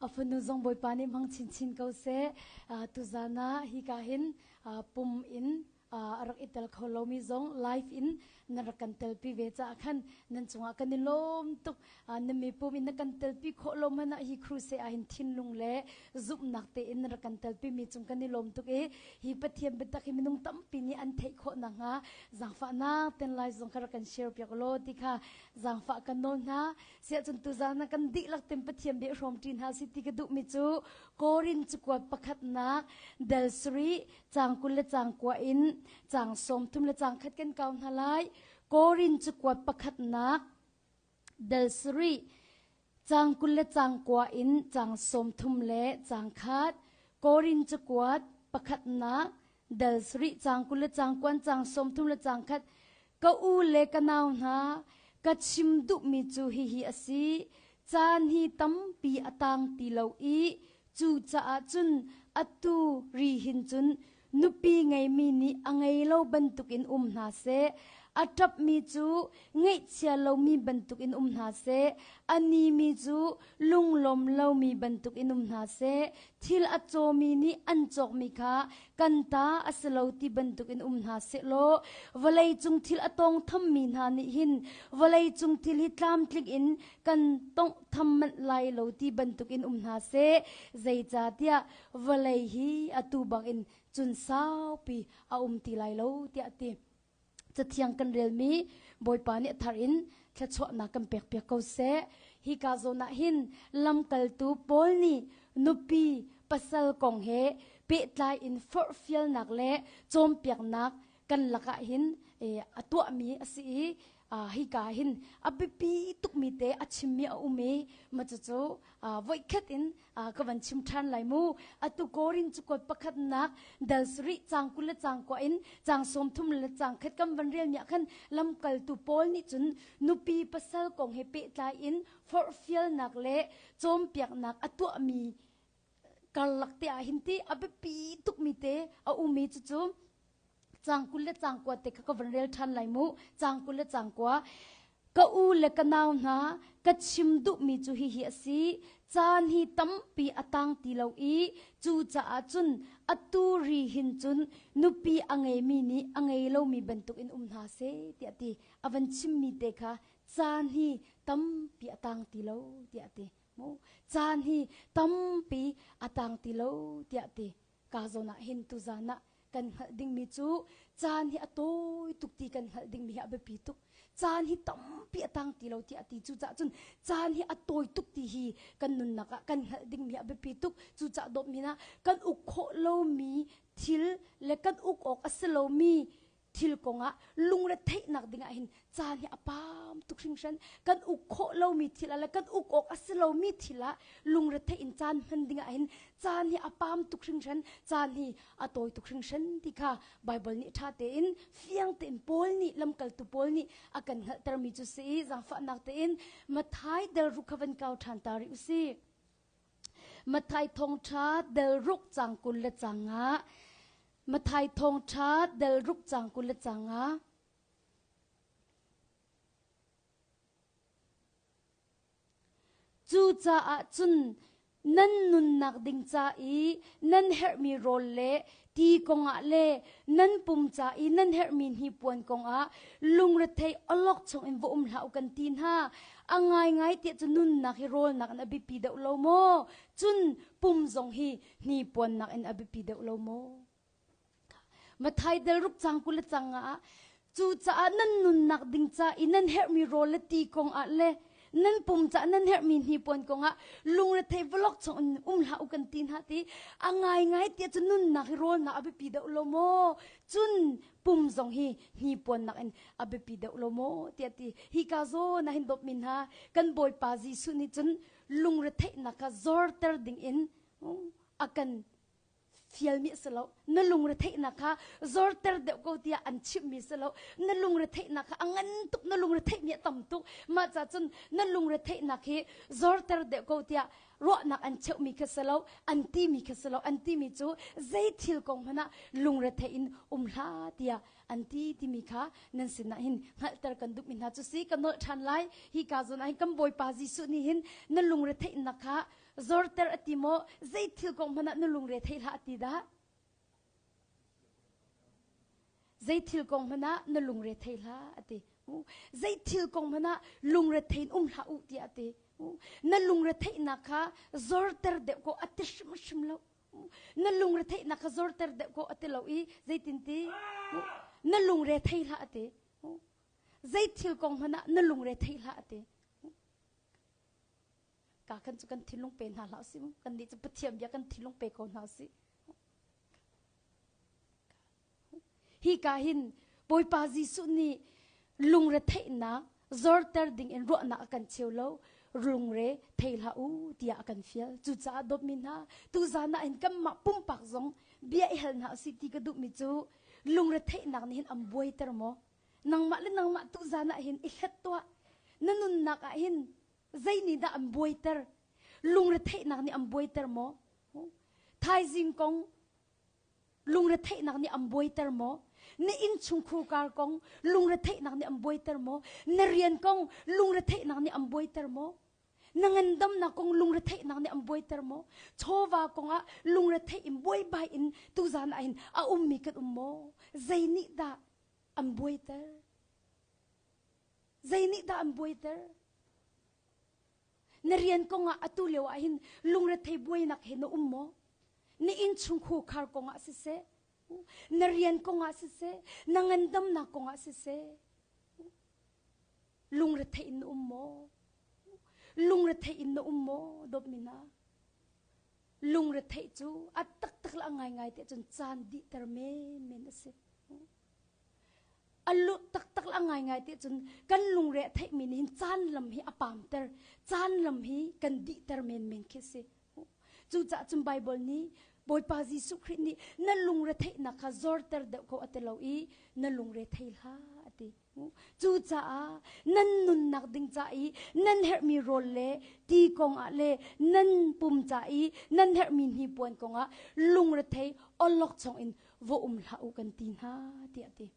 A fanu zong Bawipa nih hmang chinchin ko seh. Tuzan ah hika hin pum in a rak i tel kho lomi zong live in na rak kan telpi ve caah khan nan cungah kan i lawm tuk. Na mipum in na kan telpi khawh lo hmanh ah hi crusade ah hin thinlung le zumhnak tein na rak kan telpi mi cung kan i lawm tuk i hi Pathian biatak hi minung tampi nih an theih khawh nakhnga zaangfahnak ten lai zong kha rak kan share piak law ti kha zaangfah kan nawl hna. Siahcun tuzaan ah kan dihlak ten Pathian bia hrawm ṭi hna si ti ka duhmi cu Korin cakuat pakhatnak dal sarih caang 20 le caang kua in caang 30 le caang khat kan kau hna lai. Korin cakuat pakhatnak dal sarih caang 20 le caang kua in caang 30 le caang khat. Korin cakuat pakhatnak dal sarih caang 20 le caang kuan caang 30 le caang khat. Ka u le ka nau hna, ka chim duhmi cu hihi a si. Caan hi tampi a tang ti lo i cucaah cun atu ri hin cun nupi ngeimi nih a ngei lo bantukin um hna seh. A ṭapmi cu ngaihchia lomi bantukin um hna seh. A nimi cu lunglawm lomi bantukin um hna seh. Thil a cawmi nih an cawkmi kha kan ta a si lo ti bantukin um hna sehlaw vawleicung thil a tawngthammi hna nih hin vawleicung thil hi tlamtling in kan tawnghtham manh lai lo ti bantukin um hna seh. Zeicahtiah vawlei hi atu bangin cun saupi a um ti lai lo tiah a ti. Cathiang kan relmi Bawipa nih a thar in thluachuahnak kan pekpiak ko seh. Hika zawn ah hin lamkaltu Paul nih nupi pasal kong he pehtlai in forhfialnak le cawnpiaknak kan lakah hin a tuahmi a si i hika hin a biapi tukmi te a chimmi a um i ma cucu voikhat in ka van chim ṭhan lai mu. Atu Korin cu pakhatnak dal sarih caang 20 le caang kua in caang 30 le caang khat kan van relmi ah khan lamkaltu Paul nih cun nupi pasal kong he pehtlai in forhfialnak le cawnpiaknak a tuahmi karlak te ah hin ti a biapi tukmi te a ummi cucu caang 20 le caang kua te kha ka van rel ṭhan lai mu. Caang 20 le caang kua. Ka u le ka nau hna, ka chim duhmi cu hihi a si. Caan hi tampi a tang ti lo i cucaah cun atu ri hin cun nupi a ngeimi nih a ngei lomi bantukin um hna seh tiah a ti. A van chimmi te kha caan hi tampi a tang ti lo tiah a ti. Mu caan hi tampi a tang ti lo tiah a ti. Ka zawn ah hin tuzaan ah kan hngalh dingmi cu caan hi a tawi tuk ti kan hngalh dingmi hi a biapi tuk. Caan hi tampi a tang ti lo tiah a ti. Cucaah cun caan hi a tawi tuk ti hi kan nunnak ah kan hngalh dingmi a biapi tuk. Cucaah dawtmi hna kan uk khawh lomi thil le kan uk awk a si lomi thil kongah lungretheihnak dingah hin caan hi a pam tuk hringhran. Kan uk khawh lomi thil ah le kan uk awk a si lomi thil ah lungretheih in caan hman dingah hin caan hi a pam tuk hringhran, caan hi a tawi tuk hringhran ti kha Bible nih ṭha tein fiang tein Paul nih lamkaltu Paul nih a kan hngalhtermi cu si i zaangfahnak tein Matthai dal ruk kha van kau ṭhan ta rih u sih. Matthai thawngṭha dal ruk caang 20 le caang nga. Matthai thawngṭha dal ruk caang 20 le caang nga. Cucaah cun nan nunnak ding ca i nan herhmi rawl le ti kongah le nan pum ca i nan herhmi hnipuan kongah lungrethei awlokchong in va um hlah u kan ti hna. A ngaingai tiah cun nunnak hi rawlnak in a biapi deuh lo maw? Cun pum zong hi hnipuannak in a biapi deuh lo maw? Matthai del ruk cang 20 le cang ah cucaah nan nunnak ding ca i nan herhmi rawl le ti kong ah le nan pum ca nan herhmi hnipuan kong ah lungrethei vawlok chung in um hlah u kan ti hna ti a ngaingai tiah cun nunnak hi rawlnak a biapi deuh lo maw cun pum zong hi hnipuannak in a biapi deuh lo maw tiah ti hi ka zawn ah hin dawtmi hna kan Bawipa Jesuh nih cun lungretheihnak kha zorter ding in a kan fialmi a si lo. Na lungretheihnak kha zorter deuh ko tiah an chimhmi si lo. Na lungretheihnak kha a ngan tuk, na lungretheihmi a tam tuk. Mah ca cun na lungretheihnak hi zorter deuh ko tiah ruahnak an cheuhmi kha si lo, an timi kha si lo. An timi cu zei thil kong hmanh ah lungretheih in um hlah tiah an ti timi kha nan sinah hin hngalhter kan duhmi hna cu si. Ka nolh ṭhan lai. Hi ka zawn ah hin kan Bawipa Jesuh nih hin na lungretheihnak kha. Zorter a ti maw? Zei thil kong hmanh ah na lungre thei hlah a ti dah? Zei thil kong hmanh ah na lungre thei hlah a ti. Zei thil kong hmanh ah lungre thein um hlah u tiah a ti. Na lungre theihnak kha zorter deuh ko a ti hrimhrim lo. Na lungre theihnak kha zorter deuh ko a ti lo i zeitin ti? Na lungre thei hlah a ti. Zei thil kong hmanh ah na lungre thei hlah a ti. Ka kan cu kan thinlung pe hna hlah si mu. Kan nih cu Pathian bia kan thinlung pe ko hna si. Hi ka hin Bawipa Jesuh nih lungretheihnak zorter ding in ruahnak a kan cheu lo lungre thei hlah u tiah a kan fial. Cucaah dawtmi hna, tuzan ah hin kanmah pumpak zong bia i hal hna usih ti ka duhmi cu lungretheihnak nih hin an buaiter maw? Nangmah le nangmah tuzan ah hin i hlet tuah. Na nunnak ah hin zei nih dah an buaiter? Lungretheihnak nih an buaiter maw? Thaizing kong lungretheihnak nih an buaiter maw? Na innchungkhur kar kong lungretheihnak nih an buaiter maw? Na rian kong lungretheihnak nih an buaiter maw? Na ngandamnak kong lungretheihnak nih an buaiter maw? Chawva kong ah lungretheih in buaibai in tuzan ah hin a ummi kan um maw? Zei nih dah an buaiter? Zei nih dah an buaiter? Na rian kong ah atu lio ah hin lungrethei buainak he na um maw? Na innchungkhur khar kong ah siseh, na rian kong ah siseh, na ngandamnak kong ah siseh, lungrethei in na um maw? Lungrethei in na um maw, dawtmi hna? Lungretheih cu a taktak le a ngaingai te cun caan dihter menmen a si. A lut taktak le a ngaingai te cun kan lungre a theihmi nih hin caan lam hi a pamter, caan lam hi kan dihter menmen khi a si. Cucaah cun Baibal nih Bawipa Jesuh Khrih nih na lungre theihnak kha zorter deuh ko a ti lo i na lungre thei hlah a ti. Cucaah nan nunnak ding ca i nan herhmi rawl le ti kongah le nan pum ca i nan herhmi hnipuan kongah lungrethei awlokchong in va um hlah u kan ti hna tiah a ti.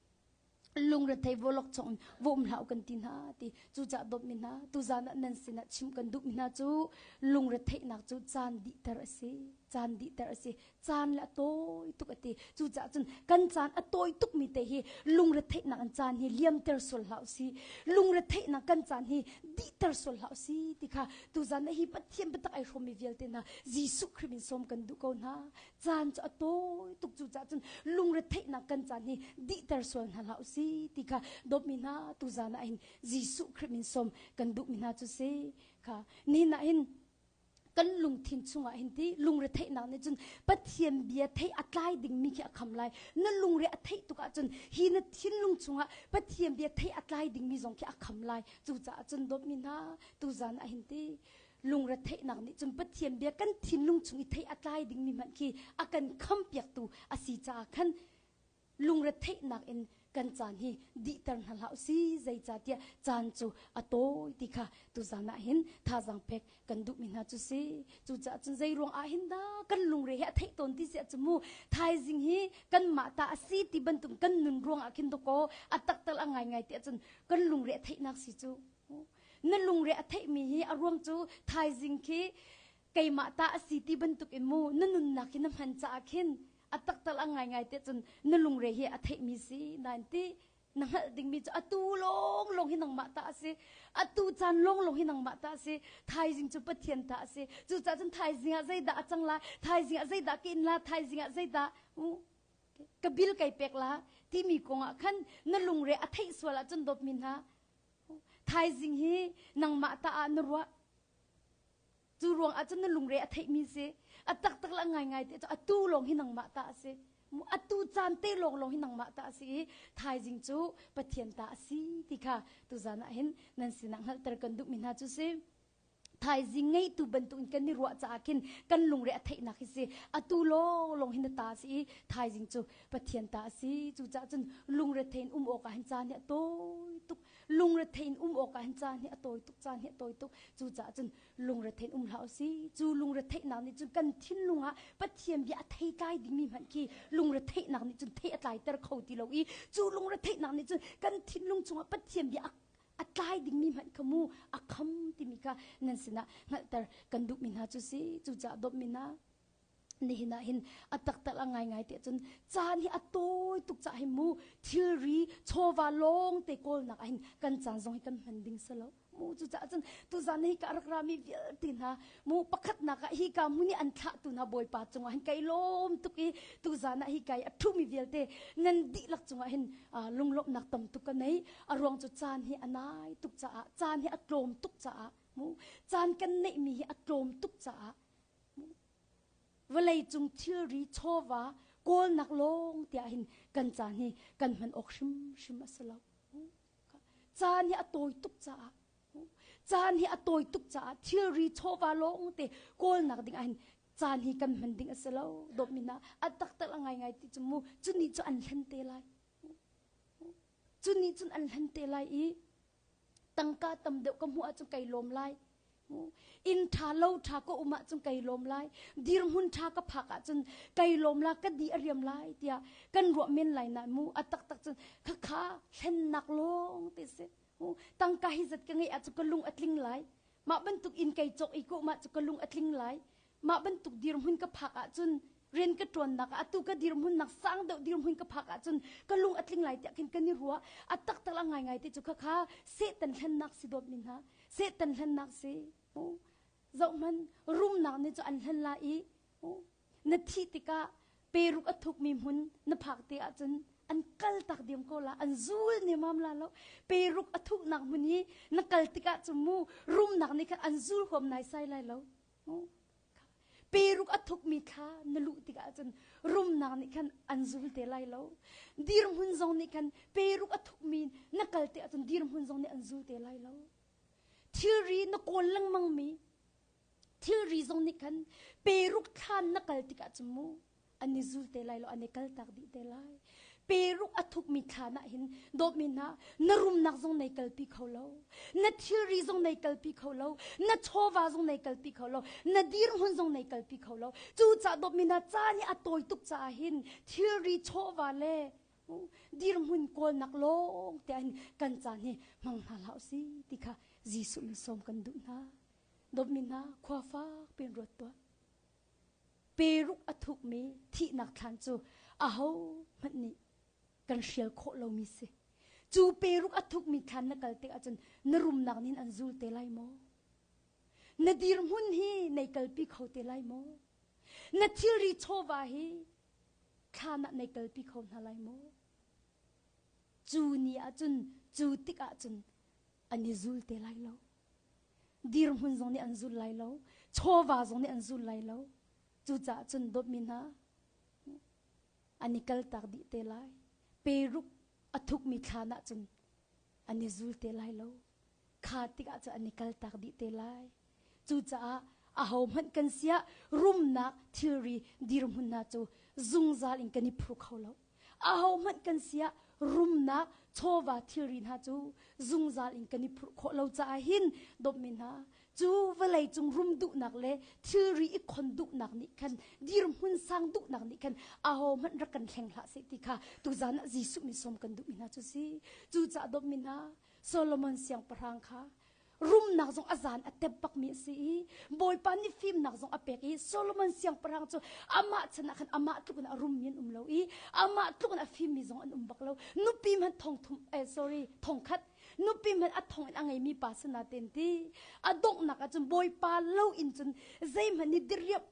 Lungrethei vawlokchong in va um hlah u kan ti hna ti. Cucaah dawtmi hna, tuzan ah nan sinah chim kan duhmi hna cu lungretheihnak cu caan dihter a si. Caan dihter a si. Caan le a tawi tuk a ti. Cucaah cun kan caan a tawi tukmi te hi lungretheihnak an caan hi liamter sual hlah usih. Lungretheihnak kan caan hi dihter sual hlah usih ti kha tuzan ah hi Pathian biatak ai hrawmmi vialte hna Jesuh Khrih min sawm kan duh ko hna. Caan cu a tawi tuk cucaah cun lungretheihnak kan caan hi dihter sual hna hlah usih ti kha dawtmi hna tuzan ah hin Jesuh Khrih min sawm kan duhmi hna cu si kha nihin ah hin kan lungthin chungah hin ti lungretheihnak nih cun Pathian bia theih a tlai dingmi khi a kham lai. Na lungre a theih tuk ahcun hi na thinlung chungah Pathian bia theih a tlai dingmi zong khi a kham lai. Cucaah cun dawtmi hna tuzan ah hin ti lungretheihnak nih cun Pathian bia kan thinlung chung i theih a tlai dingmi hmanh khi a kan khampiaktu a si caah khan lungretheihnak in kan caan hi dihter hna hlah usih zeicahtiah caan cu a tawi ti kha tuzan ah hin thazaang pek kan duhmi hna cu si. Cucaah cun zei ruang ah hin dah kan lungre hi a theih tawn ti si ahcun mu thaizing hi kanmah ta a si ti bantuk kan nun ruang ah khin dawkaw a taktak a ngaingai ti ahcun kan lungre a theihnak si cu. Na lungre a theihmi hi a ruang cu thaizing khi keimah ta a si ti bantuk in mu na nunnak hi na hman caah khin a taktak a ngaingai te cun na lungre hi a theihmi si nain ti na hngalh dingmi cu atu lawng lawng hi nangmah ta a si atu caan lawng lawng hi nangmah ta a si thaizing cu Pathian ta a si cucaah cun thaizing ah zeidah a cang la thaizing ah zeidah ka in la thaizing ah zeidah ka bil kai pek la timi kong ah khan na lungre a theih sual ahcun dawtmi hna thaizing hi nangmah ta ah na ruah Cu ruang ah cun na lungre a theihmi si. A taktak le a ngaingai te cu atu lawng hi nangmah ta a si. Atu caan te lawng lawng hi nangmah ta a si i thaizing cu Pathian ta a si ti kha tuzan ah hin nan sinah hngalhter kan duhmi hna cu si. Thaizing ngeitu bantuk in kan i ruah caah khin kan lungre a theihnak hi si. Atu lawng lawng hi na ta a si i thaizing cu Pathian ta a si. Cucaah cun lungre thei in um awk ah hin caan hi a tawi tuk. Lungrethei in um awkah hin caan hi a tawi tuk, caan hi a tawi tuk. Cucaah cun lungretheih in um hlah usih. Cu lungretheihnak nih cun kan thinlung ah Pathian bia a theitlai dingmi hmanh khi lungretheihnak nih cun thei a tlaiter kho ti lo i cu lungretheihnak nih cun kan thinlung chungah Pathian bia a. A tlai dingmi hmanh kha mu a kham timi kha nan sinah hngalhter kan duhmi hna cu si. Cucaah dawtmi hna, nihin ah hin a taktak a ngaingai te cun caan hi a tawi tuk cah hi mu thilri chawva lawng te kawlnak ah hin kan caan zong hi kan hman ding si lo mu. Cucaah cun tuzan hi ka rak rami vialte hna mu, pakhatnak ah hi ka hmun i an thlahtu hna Bawipa cungah hin kai lawm tuk i tuzan ah hi kai a ṭhumi vialte nan dihlak cungah hin lunglawmhnak tam tuk ka nei. A ruang cu caan hi a nai tuk caah, caan hi a tlawm tuk caah mu, caan kan neihmi hi a tlawm tuk caah vawlei cung thilri chawva kawlnak lawng tiah hin kan caan hi kan hman awk hrimhrim a si lo. Caan hi a tawi tuk caah, caan hi a tawi tuk caah thilri chawva lawng te kawlnak ding ah hin caan hi kan hman ding a si lo. Dawtmi hna, a taktak a ngaingai ti cu mu, cu nih cu an hlen te lai, cu nih cun an hlen te lai i tangka tam deuh ka hmuh ahcun kai lawm lai, inn ṭha lo ṭha ka um ahcun kai lawm lai, dirhmun ṭha ka phak ahcun kai lawm la, ka di a riam lai tiah kan ruah men lai na mu. A taktak cun khakha hlennak lawng te si. Tangka hi zat ka ngeih ahcun ka lung a tling lai, mah bantuk inn kai cawk i ko mah cu ka lung a tling lai, mah bantuk dirhmun ka phak ahcun, rian ka ṭuannak ah atu ka dirhmun nak sang deuh dirhmun ka phak ahcun ka lung a tling lai tiah khin kan i ruah. A taktak a ngaingai te cu khakha Satan hlennak si. Dawt mi hna, Satan hlennak si. Zohman rumnak nih cu an hlen la i na thih tikah peruk a thukmi hmun na phak te ahcun an kal tak diam ko la, an zul nemam la lo. Peruk a thuknak hmun i na kal tikah cu mu rumnak nih khan an zul huam nai sai lai lo. Peruk a thukmi thla na luh tikah cun rumnak nih khan an zul te lai lo. Dirhmun zong nih khan peruk a thukmi na kal te ahcun dirhmun zong nih an zul te lai lo. Thilri na kawl lengmang mi thilri zong nih khan peruk thlan na kal tikah cun mu an i zul te lai lo, an i kaltak dih te lai. Peruk a thukmi thlan ah hin, dawtmi hna, na rumnak zong nei kalpi kho lo, na thilri zong nei kalpi kho lo, na chawva zong nei kalpi kho lo, na dirhmun zong nei kalpi kho lo. Cucaah dawtmi hna, caan hi a tawi tuk caah hin thilri chawva le dirhmun kawlnak lawng te hin kan caan hi hmang hna hlah si ti kha Jesuh min sawm kan duh hna. Dawtmi hna, khua fak pin ruat tuah. Peruk a thukmi thihnak thlan cu aho hmanh nih kan hrial khawh lomi si. Cu peruk a thukmi thlan na kal tik ahcun na rumnak nin an zul te lai maw? Na dirhmun hi nei kalpi kho te lai maw? Na thilri chawva hi thlan ah nei kalpi kho hna lai maw? Cu ni ahcun, cu tik ahcun an i zul te lai lo. Dirhmun zong nih an zul lai lo, chawva zong nih an zul lai lo. Cucaah cun dawtmi hna, an i kaltak dih te lai. Peruk a thukmi thlan ah cun an i zul te lai lo. Kha tikah cun an i kaltak dih te lai. Cucaah ahohmanh kan siah rumnak thilri dirhmun hna cu zungzal in kan i phu kho lo. Ahohmanh kan siah rumnak chawva thilri hna cu zungzal in kan i phurh khawh lo caah hin, dawtmi hna, cu vawlei cung rum duhnak le thilri i khon duhnak nih khan, dirhmun sang duhnak nih khan ahohmanh rak kan hleng hlah seh ti kha tuzan ah Jesuh min sawm kan duhmi hna cu si. Cucaah dawtmi hna, Solomon siangpahrang kha rumnak zong a zan a tep bakmi a si i Bawipa nih fimnak zong a pek i Solomon siangpahrang cu amah chan ah khan amah tluk in a rummi an um lo i amah tluk in a fimmi zong an um bak lo. Nupi hmanh thong thum, eh, sorry, thong khat nupi hmanh a thong in a ngeimi pa sana ten ti a donghnak ah cun Bawipa lo in cun zeihmanh nih diriam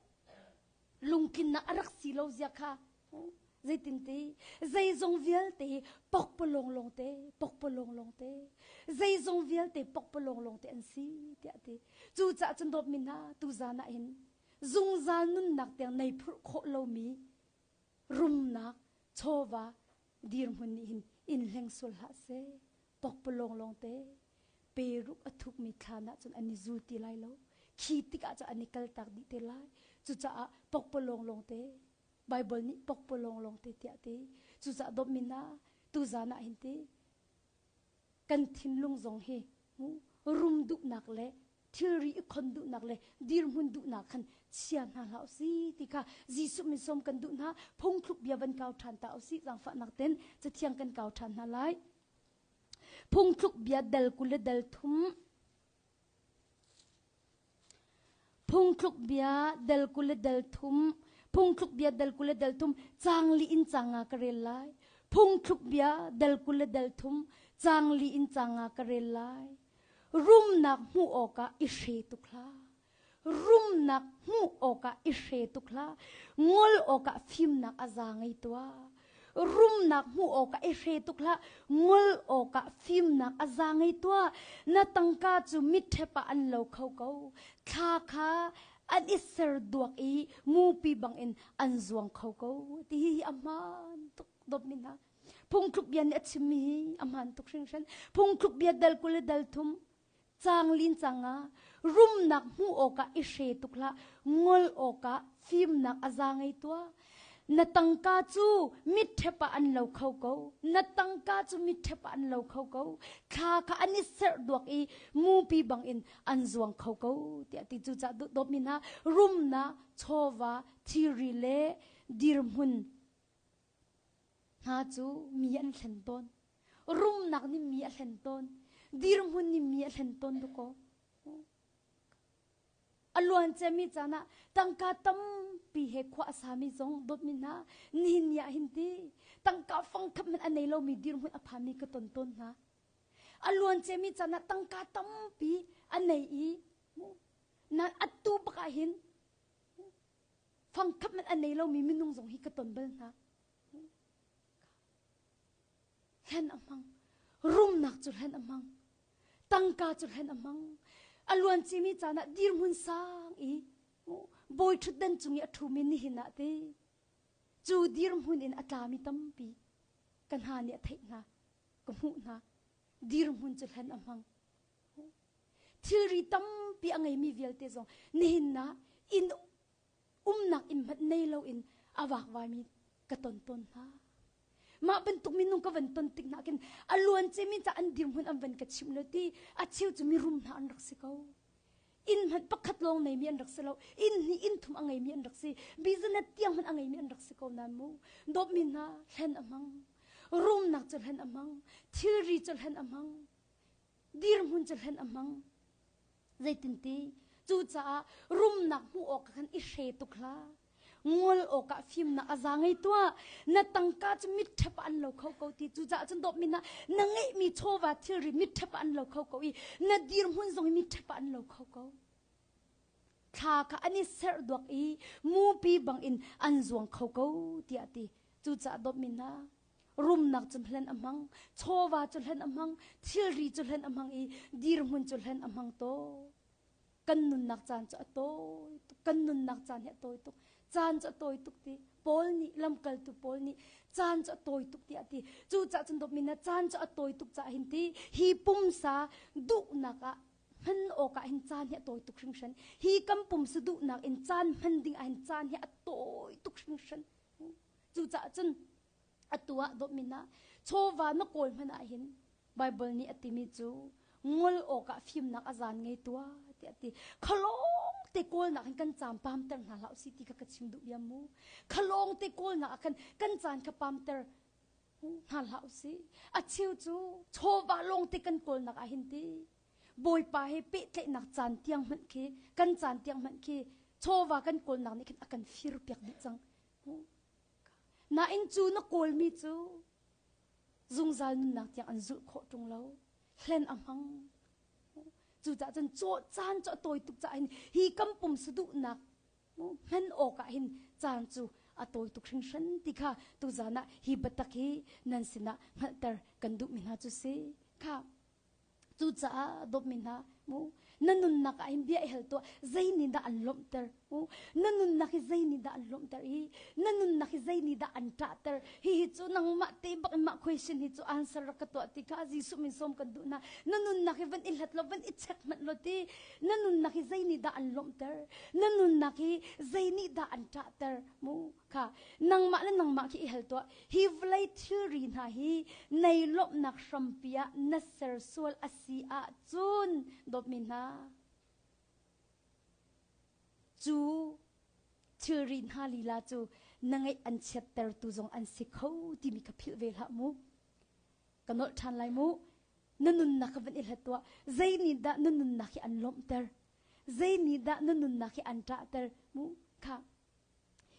lungtlinnak a rak si lo zia kha zeitinti zeizong vialte hi pokpalawng lawngte, pokpalawng lawngte, zeizong vialte pokpalawng lawngte an si tiah ti. Cucaah cun dawtmi hna, tuzan ah hin zungzal nunnak tiang nei phurh khawh lomi rumnak chawva dirhmun nih hin in hleng sual hlah seh. Pokpalawng lawngte, peruk a thukmi thlan ah cun an i zul ti lai lo. Khi tikah cun an i kaltak dih te lai. Cucaah pokpalawng lawngte, Bible nih pokpalawng lawngte tiah ti. Cucaah dawtmi hna, tuzan ah hin ti kan thinlung zong hi rum duhnak le thilri i khon duhnak le dirhmun duhnak khan chia hna hlah usih ti kha Jesuh min sawm kan duh hna. Phungthluk bia van kau ṭhan ta usih. Zaangfahnak ten cathiang kan kau ṭhan hna lai. Phungthluk bia dal 20 le dal thum. Phungthluk bia dal 20 le dal thum. Phungthluk bia dal 20 le dal thum cang li in cang nga ka rel lai. Phungthluk bia dal 20 le dal thum cang li in cang nga ka rel lai. Rumnak hmuh awkah i hre tuk hlah. Rumnak hmuh awkah i hre tuk hlah. Ngol awkah fimnak a za ngei tuah. Rumnak hmuh awkah i hre tuk hlah. Ngol awkah fimnak a za ngei tuah. Na tangka cu mitṭhep ah an lo kho ko. Thla kha an i ser duak i mupi bangin an zuang kho ko. Ti hi a hmaan tuk dawtmi hna. Phungthluk bia nih a chimmi hi a hmaan tuk hringhran. Phungthluk bia dal 20 le dal thum caang lin cang ah rumnak hmuh awkah i hre tuk hlah, ngol awkah fimnak a za ngei tuah. Na tangka cu mitṭhep ah an lo kho ko. Na tangka cu mitṭhep ah an lo kho ko. Thla kha an i serh duak i mupi bangin an zuang kho ko tiah ti. Cucaah dawtmi hna, rumnak, chawva, thilri le dirhmun hna cu mi an hlen tawn. Rumnak nih mi a hlen tawn. Dirhmun nih mi a hlen tawn dakaw. A luan ciami caan ah tangka tampi he khua a sami zong dawtmi hna nihin ni ah hin ti tangka fangkhat hmanh a nei lomi dirhmun a phami ka ton tawn hna. A luan ciami caan ah tangka tampi a nei i na atu bak ah hin fangkhat hmanh a nei lomi minung zong hi ka ton bal hna. Hlen a hmang. Rumnak cu hlen a hmang. Tangka cu hlen a hmang. A luan cimi caan ah dirhmun sang i bawi ṭhutdan cung i a ṭhumi nihin ah te cu dirhmun in a tlami tampi ka hna nih a theih hna, ka hmuh hna. Dirhmun cu hlen a hmang. Thilri tampi a ngeimi vialte zong nihin ah inn umnak inn hmanh nei loin a vakvaimi ka ton tawn hna. Mah bantuk minung ka van ton tik hna khin a luan cemi ca an dirhmun an van ka chimh lo ti a cheu cu mirum hna an rak si ko. Inn hmanh pakhat lawng neimi an rak si lo. Inn hnih inn thum a ngeimi an rak si. Business tiang hmanh a ngeimi an rak si ko nain mu. Dawtmi hna hlen a hmang. Rumnak cu hlen a hmang. Thilri cu hlen a hmang. Dirhmun cu hlen a hmang. Zeitinti cucaah rumnak hmuh awk khan i hre tuk hlah. Ngol awkah fimnak a za ngei tuah. Na tangka cu mitṭhep ah an lo kho ko ti. Cucaah cun dawtmi hna, na ngeihmi chawva thilri mitṭhep ah an lo kho ko i na dirhmun zong hi mitṭhep ah an lo kho ko. Thla kha an i serh duak i mupi bangin an zuang kho ko tiah a ti. Cucaah dawtmi hna, rumnak cu hlen a hmang, chawva cu hlen a hmang, thilri cu hlen a hmang i dirhmun cu hlen a hmang tawn. Kan nunnak caan cu a tawi tuk. Kan nunnak caan hi a tawi tuk. Caan cu a tawi tuk ti. Paul nih lamkaltu Paul nih caan cu a tawi tuk tiah a ti. Cucaah cun dawtmi hna caan cu a tawi tuk caah hin ti hi pumsa duhnak ah hman awkah hin caan hi a tawi tuk hringhran. Hi kan pumsa duhnak in caan hman ding ah hin caan hi a tawi tuk hringhran. Cucaah cun atu ah dawtmi hna chawva na kawl hmanh ah hin Bible nih a timi cu ngol awkah fimnak a zan ngei tuah tiah a ti. Khalawng te kawlnak hin kan caan pamter hna hlah usih ti kha ka chim duh bia mu. Khalawng te kawlnak ah khan kan caan kha pamter hna hlah usih. A cheu cu chawva lawng te kan kawlnak ah hin ti Bawipa he pehtlaihnak caan tiang hmanh khi kan caan tiang hmanh khi chawva kan kawlnak nih khin a kan fir piak dih cang. Nain cu na kawlmi cu zungzal nunnak tiang an zulh khawh ṭung lo. Hlen a hmang. Cucaah cun caan cu a tawi tuk caah hin hi kan pumsa duhnak hman awkah hin caan cu a tawi tuk hringhran ti kha tuzan ah hi biatak hi nan sinah hngalhter kan duhmi hna cu si. Kha Cucaah dawtmi hna, mu na nunnak ah hin bia i hal tuah zei nih dah an lawmhter mu na nunnak hi zei nih dah an lawmhter i na nunnak hi zei nih dah an ṭahter hihi cu nangmah te bak in mah question hi cu answer rak ka tuah ti kha Jesuh min sawm kan duh hna na nunnak hi van i hlat law van i check hmanh law ti na nunnak hi zei nih dah an lawmhter na nunnak hi zei nih dah an ṭahter mu Kha nangmah le nangmah khi i hal tuah. Hi vawlei thilri hna hi nei lawmhnak hrampi ah na ser sual a si ahcun dawtmi hna, cu thilri hna lila cu na ngeih an chiattertu zong an si kho timi kha philh ve hlah mu. Ka nolh ṭhan lai mu. Na nunnak kha van i hlat tuah. Zei nih dah na nunnak hi an lawmhter? Zei nih dah na nunnak hi an ṭahter? Mu kha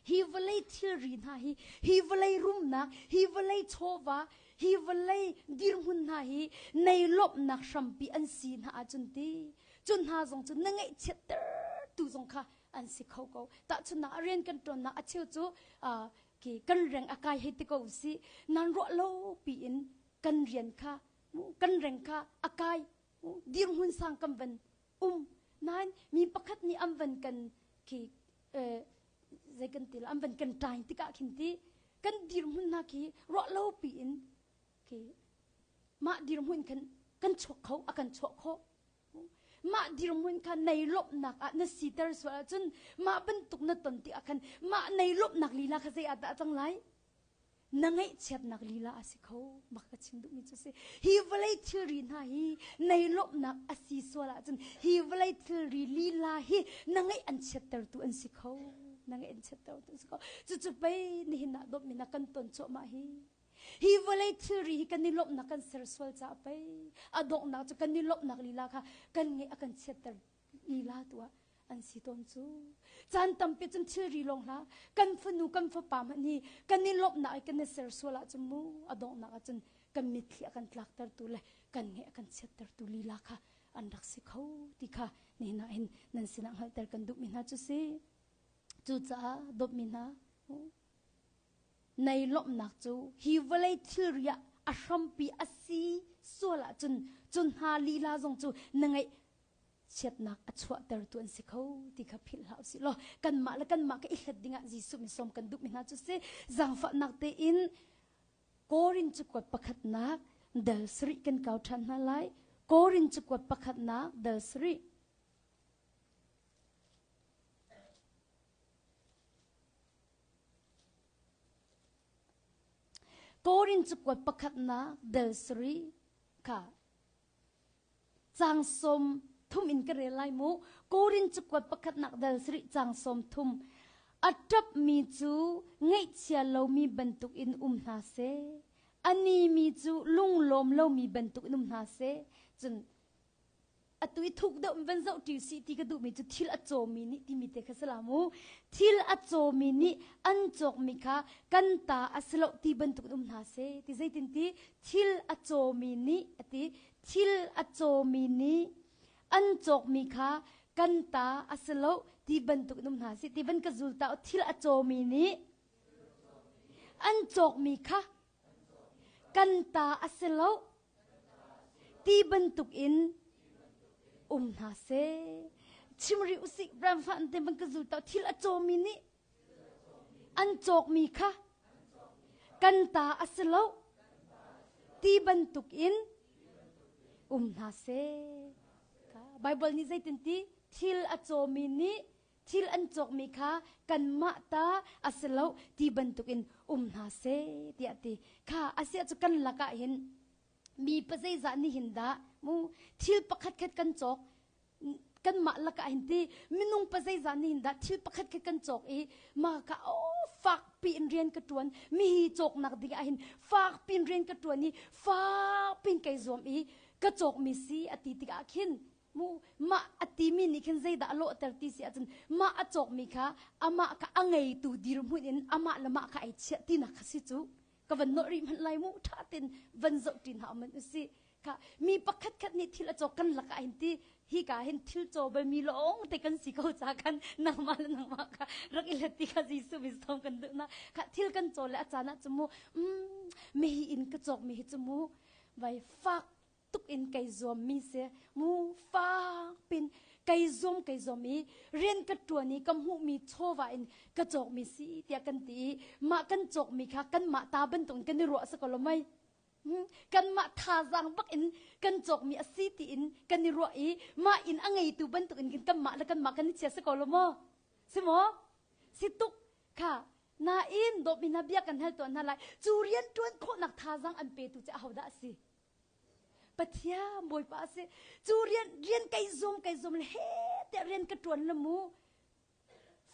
hi vawlei thilri hna hi hi vawlei rumnak hi vawlei chawva hi vawlei dirhmun hna hi nei lawmhnak hrampi an si hna ahcun ti cu hna zong cu na ngaihchiatter tu zong kha an si kho ko tahchunhnak a rian kan ṭuannak a cheu cu ki kan reng a kai hei ti ko si nan ruah lo piin kan rian kha kan reng kha a kai dirhmun sang kan van um nain mi pakhat nih an van kan khi zei kan ti la an van kan ṭai tikah khin ti kan dirhmun hna khi ruah lo piin khi mah dirhmun khan kan chuak kho a kan chuah khawh mah dirhmun kha nei lawmhnak ah na siter sual ahcun mah bantuk na ton tik ah khan mah nei lawmhnak lila kha zei ah dah a cang lai Na ngaihchiatnak lila a si kho bak ka chim duhmi cu si. Hi vawlei thilri hna hi nei lawmhnak a si sual ahcun hi vawlei thilri lila hi na ngaih an chiattertu an si kho. Na ngaih an chiattertu an si kho. Cucu pei nihin ah dawtmi na kan ton cuahmah hi. Hi vawlei thilri hi kan i lawmhnak kan ser sual caah pei a donghnak cu kan i lawmhnak lila kha kan ngaih a kan chiatter lila tu ah an si tawn cu caan tampi cun thilri lawng hlah kan fanu kan fapa hmanh hi kan i lawmhnak i kan i ser sual ahcun mu a donghnak ahcun kan mitthli a kan tlaktertu le kan nge a kan chiattertu lila kha an rak si kho ti kha nihin ah hin nan sinah hngalhter kan duhmi hna cu si cucaah dawtmi hna nei lawmhnak cu hi vawlei thilri ah a hrampi a si sual ahcun cu hna lila zong cu na ngeih chiatnak a chuahtertu an si kho ti kha philh hlah usih law kanmah le kanmah ka i hlet dingah Jesuh min sawm kan duhmi hna cu si zaangfahnak tein Korin cakuat pakhatnak dal sarih kan kau ṭhan hna lai Korin cakuat pakhatnak dal sarih Korin cakuat pakhatnak dal sarih kha Caang 30 in ka rel lai mu. Korin cakuat pakhatnak dal sarih caang 30. A ṭapmi cu ngaihchia lomi bantuk in um hna seh. A nimi cu lunglawm lomi bantuk in um hna seh. Cun atu i thuk deuh in van zoh ṭi usih ti ka duhmi cu thil a cawmi nih timi te kha si la mu. Thil a cawmi nih an cawkmi kha kan ta a si lo ti bantuk in um hna seh. Ti zeitin ti thil a cawmi nih a ti thil a cawmi nih an cawkmi kha kan ta a si lo ti bantuk in um hna sih ti van ka zul ta thil a cawmi nih an cawkmi kha kan ta a si lo ti bantuk in um hna seh chim rih usih ramfa an te van ka zul ta thil a cawmi nih An cawkmi kha kan ta a si lo ti bantuk in um hna seh. Baibal nih zeitin ti thil a cawmi nih thil an cawkmi kha kanmah ta a si lo ti bantuk in um hna seh tiah ti. Kha a si cu kan lakah hin mi pazeizah nih hin dah mu thil pakhat khat kan cawk kanmah lakah hin ti minung pa zeizah nih hin dah thil pakhat khat kan cawk i mah ka oh fakpi in rian ka tuan mi hi cawknak ding ah hin fakpi in rian ka tuan i fakpi in kai zuam i ka cawkmi si a ti tikah khin mu mah a timi nih khin zeidah a lawhter ti si ahcun mah a cawkmi kha amah kha a ngeitu dirhmun in amah le mah kha ai chiah tinak kha si cu ka van nawh rih hmanh lai mu ṭha ten van zoh ṭi hna man usih kha mi pakhat khat nih thil a cawk kan lakah hin ti hi ka hin thil caw bal mi lawng te kan si ko ca khan nangmah le nangmah kha rak i let ti kha Jesuh min sawm kan duh na kha thil kan caw le a caan ah cu mu mm, mi hi in ka cawk mi hi cu mu vai fak tuk in kai zuam mi si mu fak pin kai zuam kai zuam i rian ka tuan i ka hmuh mi chawva in ka cawk mi si tiah kan ti i mah kan cawk mi kha kan mah ta bantuk in kan i ruah sa ko lo mai kanmah thazaang bak in kan cawkmi a si tiin kan i ruah i mah in a ngeitu bantuk in kanmah le kanmah kan i chia si ko lo maw si maw si tuk kha nain dawtmi hna bia kan hal tuah hna lai cu rian ṭuan khawhnak thazaang an petu cu ahodah a si Pathian Bawipa a si cu rian rian kai zum kai zum le he tiah rian ka ṭuan le mu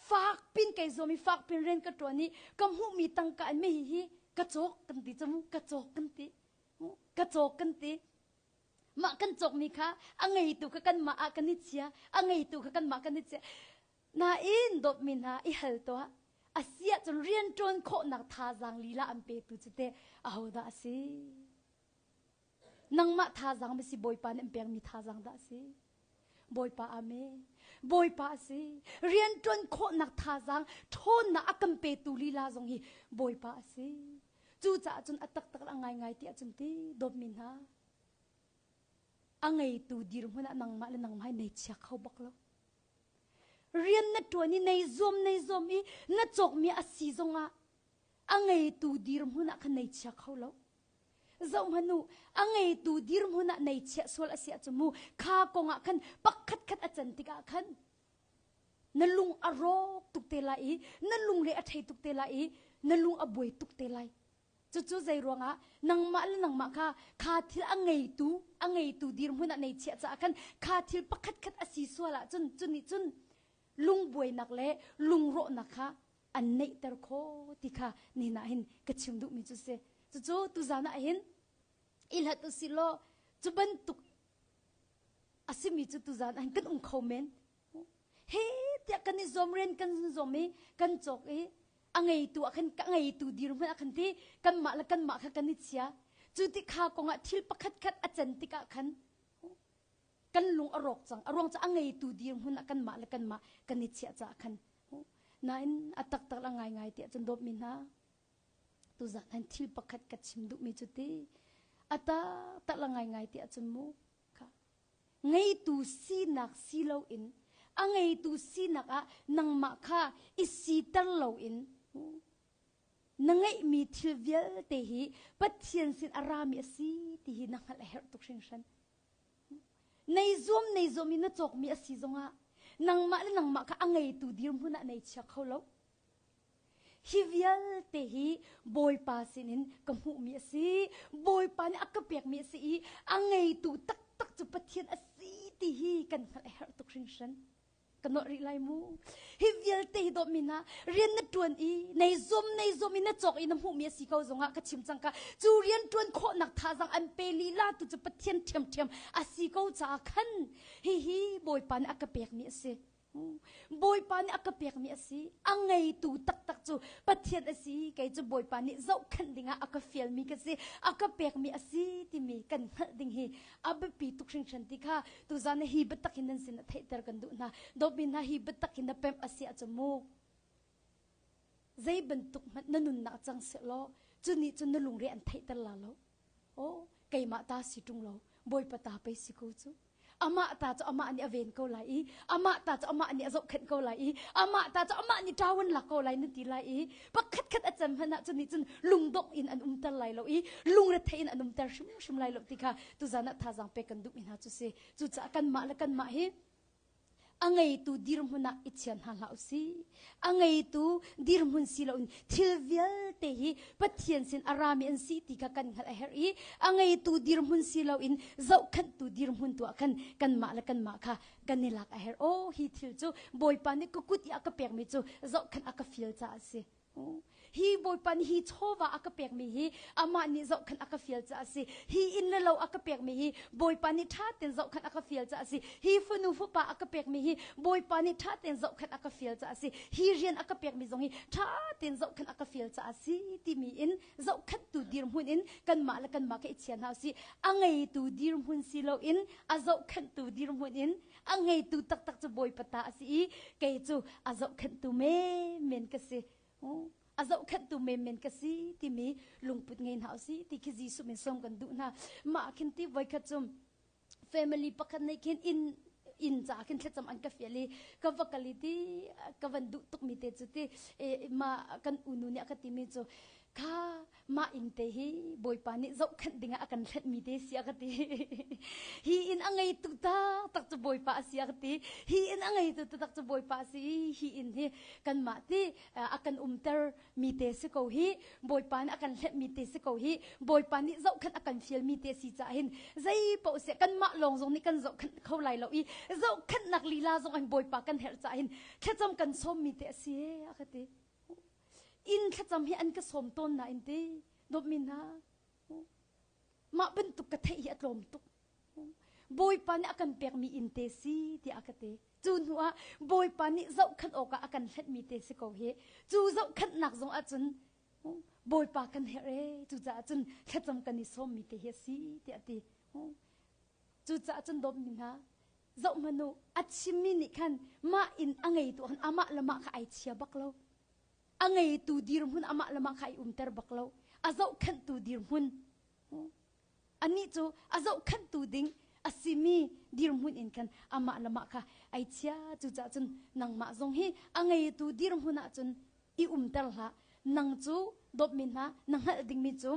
Fak pin kai zuam i fak pin rian ka ṭuan i ka hmuhmi tangka in mi hi ka cawk kan ti cu ka cawk kan ti ka cawk kan ti. Mah kan cawkmi kha a ngeitu kha kanmah ah kan i chia, a ngeitu kha kanmah kan i chia. Nain dawtmi hna i hal tuah. A si ahcun rianṭuan khawhnak thazaang lila an petu cu teh ahodah a si? Nangmah thazaang ma si Bawipa nih an pekmi thazaang dah a si? Bawipa amen. Bawipa a si. Rianṭuan khawhnak thazaang ṭhawnnak a kan petu lila zong hi Bawipa a si. Cucaah cun a taktak a ngaingai ti ahcun ti dawtmi hna a ngeitu dirhmun ah nangmah le nangmah hi nei chia kho bak lo. Rian na ṭuan i nei zuam nei zuam i na cawkmi a si zongah a ngeitu dirhmun ah khan nei chia kho lo. Zohhmanh u, a ngeitu dirhmun ah nei chiah sual a si ahcun mu kha kong ah khan pakhat khat a can tikah khan na lung a rawk tuk te lai i na lungre a thei tuk te lai i na lung a buai tuk te lai. Cucu zei ruangah nangmah le nangmah kha kha thil a ngeitu a ngeitu dirhmun ah nei chiah caah khan kha thil pakhat khat a si sual ahcun cu nih cun lungbuainak le lungrawhnak kha an neihter kho ti kha nihin ah hin ka chim duhmi cu si. Cucu tuzan ah hin i hlat usih law cu bantuk a simi cu tuzan ah hin kan um kho men. He tiah kan i zuam rian kan zuam i kan cawk i a ngeitu ah khan ka ngeitu dirhmun ah khan ti kanmah le kanmah kha kan i chia. Cu ti kha kongah thil pakhat khat a can tikah khan kan lung a rawk cang. A ruang cu a ngeitu dirhmun ah kanmah le kanmah kan i chiah caah khan. Nain a taktak la ngaingai tiah cun dawtmi hna tuzan han thil pakhat ka chim duhmi cu ti a taktak la ngaingai tiah cun mu kha ngeitu sinak si loin a ngeitu sinak ah nangmah kha i siter loin na ngeihmi thil vialte hi Pathian sin a rami a si ti hi na hngalh a herh tuk hringhran. Nei zuam nei zuam i na cawkmi a si zongah nangmah le nangmah kha a ngeitu dirhmun ah nei chia kho lo. Hi vialte hi Bawipa sinin ka hmuhmi a si. Bawipa nih a ka pekmi a si i a ngeitu taktak cu Pathian a si ti hi kan hngalh a herh tuk hringhran. Ka nawh rih lai mu. Hi vialte hi dawtmi hna, rian na ṭuan i nei zuam nei zuam i na cawk i na hmuhmi a si ko zongah ka chim cang ka cu rian ṭuan khawhnak thazaang an pe lila tu cu Pathian ṭhiamṭhiam a si ko caah khan hihi Bawipa nih a ka pekmi a si. Bawipa nih a ka pekmi a si. A ngeitu taktak cu Pathian a si. Kei cu Bawipa nih zohkhenh dingah a ka fialmi ka si. A ka pekmi a si timi kan hngalh ding hi a biapi tuk hringhran ti kha tuzan hi biatak hin nan sin ah theihter kan duh hna. Dawtmi hna hi biatak hin na pemh a si ahcun mu zei bantuk hmanh na nunnak cang sehlaw cu nih cun na lungre an theihter la lo. Oh, keimah ta si ṭung lo, Bawipa ta pei si ko cu. Amah ta cu amah nih a ven ko lai i amah ta cu amah nih a zohkhenh ko lai i amah ta cu amah nih ṭawan lak ko lai na ti lai i pakhat khat a cem hmanh ah cu nih cun lungdongh in an umter lai lo i lungrethei in an umter hrimhrim lai lo ti kha tuzan ah thazaang pek kan duhmi hna cu si. Cucaah kanmah le kanmah hi a ngeitu dirhmun ah i chia hna hlah usih. A ngeitu dirhmun si loin thil vialte hi Pathian sin a rami an si ti kha kan hngalh a herh i a ngeitu dirhmun si loin zohkhenhtu dirhmun tu ah khan kanmah le kanmah kha kan i lak a herh. Aw hi thil cu Bawipa nih ka kut i a ka pekmi cu zohkhenh a ka fial caah a si. Hi Bawipa nih hi chawva a ka pekmi hi amah nih zohkhenh a ka fial caah a si. Hi inn le lo a ka pekmi hi Bawipa nih ṭha tein zohkhenh a ka fial caah a si. Hi fanu fapa a ka pekmi hi Bawipa nih ṭha tein zohkhenh a ka fial caah a si. Hi rian a ka pekmi zong hi ṭha tein zohkhenh a ka fial caah a si timi in zohkhenhtu dirhmun in kanmah le kanmah kha i chia hna usih. A ngeitu dirhmun si loin a zohkhenhtu dirhmun in a ngeitu taktak cu Bawipa ta a si i kei cu a zohkhenhtu menmen ka si. A zohkhenhtu menmen ka si timi lungput ngei hna usih ti khi Jesuh min sawm kan duh hna. Mah khin ti voikhat cu family pakhat nih khin inn inn caah khin thlacam an ka fial i ka va kal i ti ka van duh tukmi te cu ti ma kan unu nih a ka timi cu kha mah inn te hi Bawipa nih zohkhenh dingah a kan hlenhmi te si a ka ti. Hi inn a ngeitu taktak cu Bawipa a si a ka ti. Hi inn a ngeitu taktak cu Bawipa a si. Hi inn hi kanmah ti a kan umter mi te si ko hi. Bawipa nih a kan hlenhmi te si ko hi. Bawipa nih zohkhenh a kan fialmi te si caah hin zei paoh seh kanmah lawng zong nih kan zohkhenh kho lai lo i zohkhenhnak lila zong hin Bawipa kan herh caah hin thlacam kan sawmmi te a si a ka ti. Inn thlacam hi an ka sawm tawn nain ti dawtmi hna mah bantuk ka theih hi a tlawm tuk. Bawipa nih a kan pekmi inn te si tiah a ka ti. Cu hnu ah Bawipa nih zohkhenh awkah a kan hlenhmi te si ko hi. Cu zohkhenhnak zong ahcun Bawipa kan herh ee cucaah cun thlacam kan i sawmmi te hi a si tiah a ti. Cucaah cun dawtmi hna zoh hmanh u a chimmi nih khan mah inn a ngeitu khan amah le mah kha ai chia bak lo. A ngeitu dirhmun amah le mah kha ai umter bak lo. A zohkhenhtu dirhmun Anih cu a zohkhenhtu ding a simi dirhmun in khan amah le mah kha ai chia. Cucaah cun nangmah zong hi a ngeitu dirhmun ah cun i umter hlah. Nang cu dawtmi hna na hngalh dingmi cu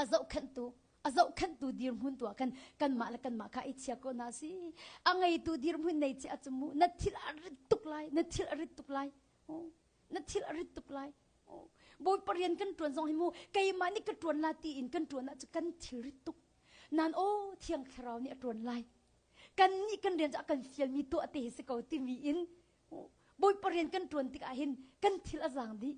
a zohkhenhtu a zohkhenhtu dirhmun tu ah khan kanmah le kanmah kha i chia ko hna si. A ngeitu dirhmun nei chia cu mu na thil a rit tuk lai, na thil a rit tuk lai. Na thil a rit tuk lai. Bawipa rian kan ṭuan zong hi mu keimah nih ka ṭuan la tiin kan ṭuan ahcun kan thilrit tuk. Nan aw Thiang Thlarau nih a ṭuan lai. Kan nih kan rian cu a kan fialmi tuah te hi si ko timi in Bawipa rian kan ṭuan tikah hin kan thil a zaang dih.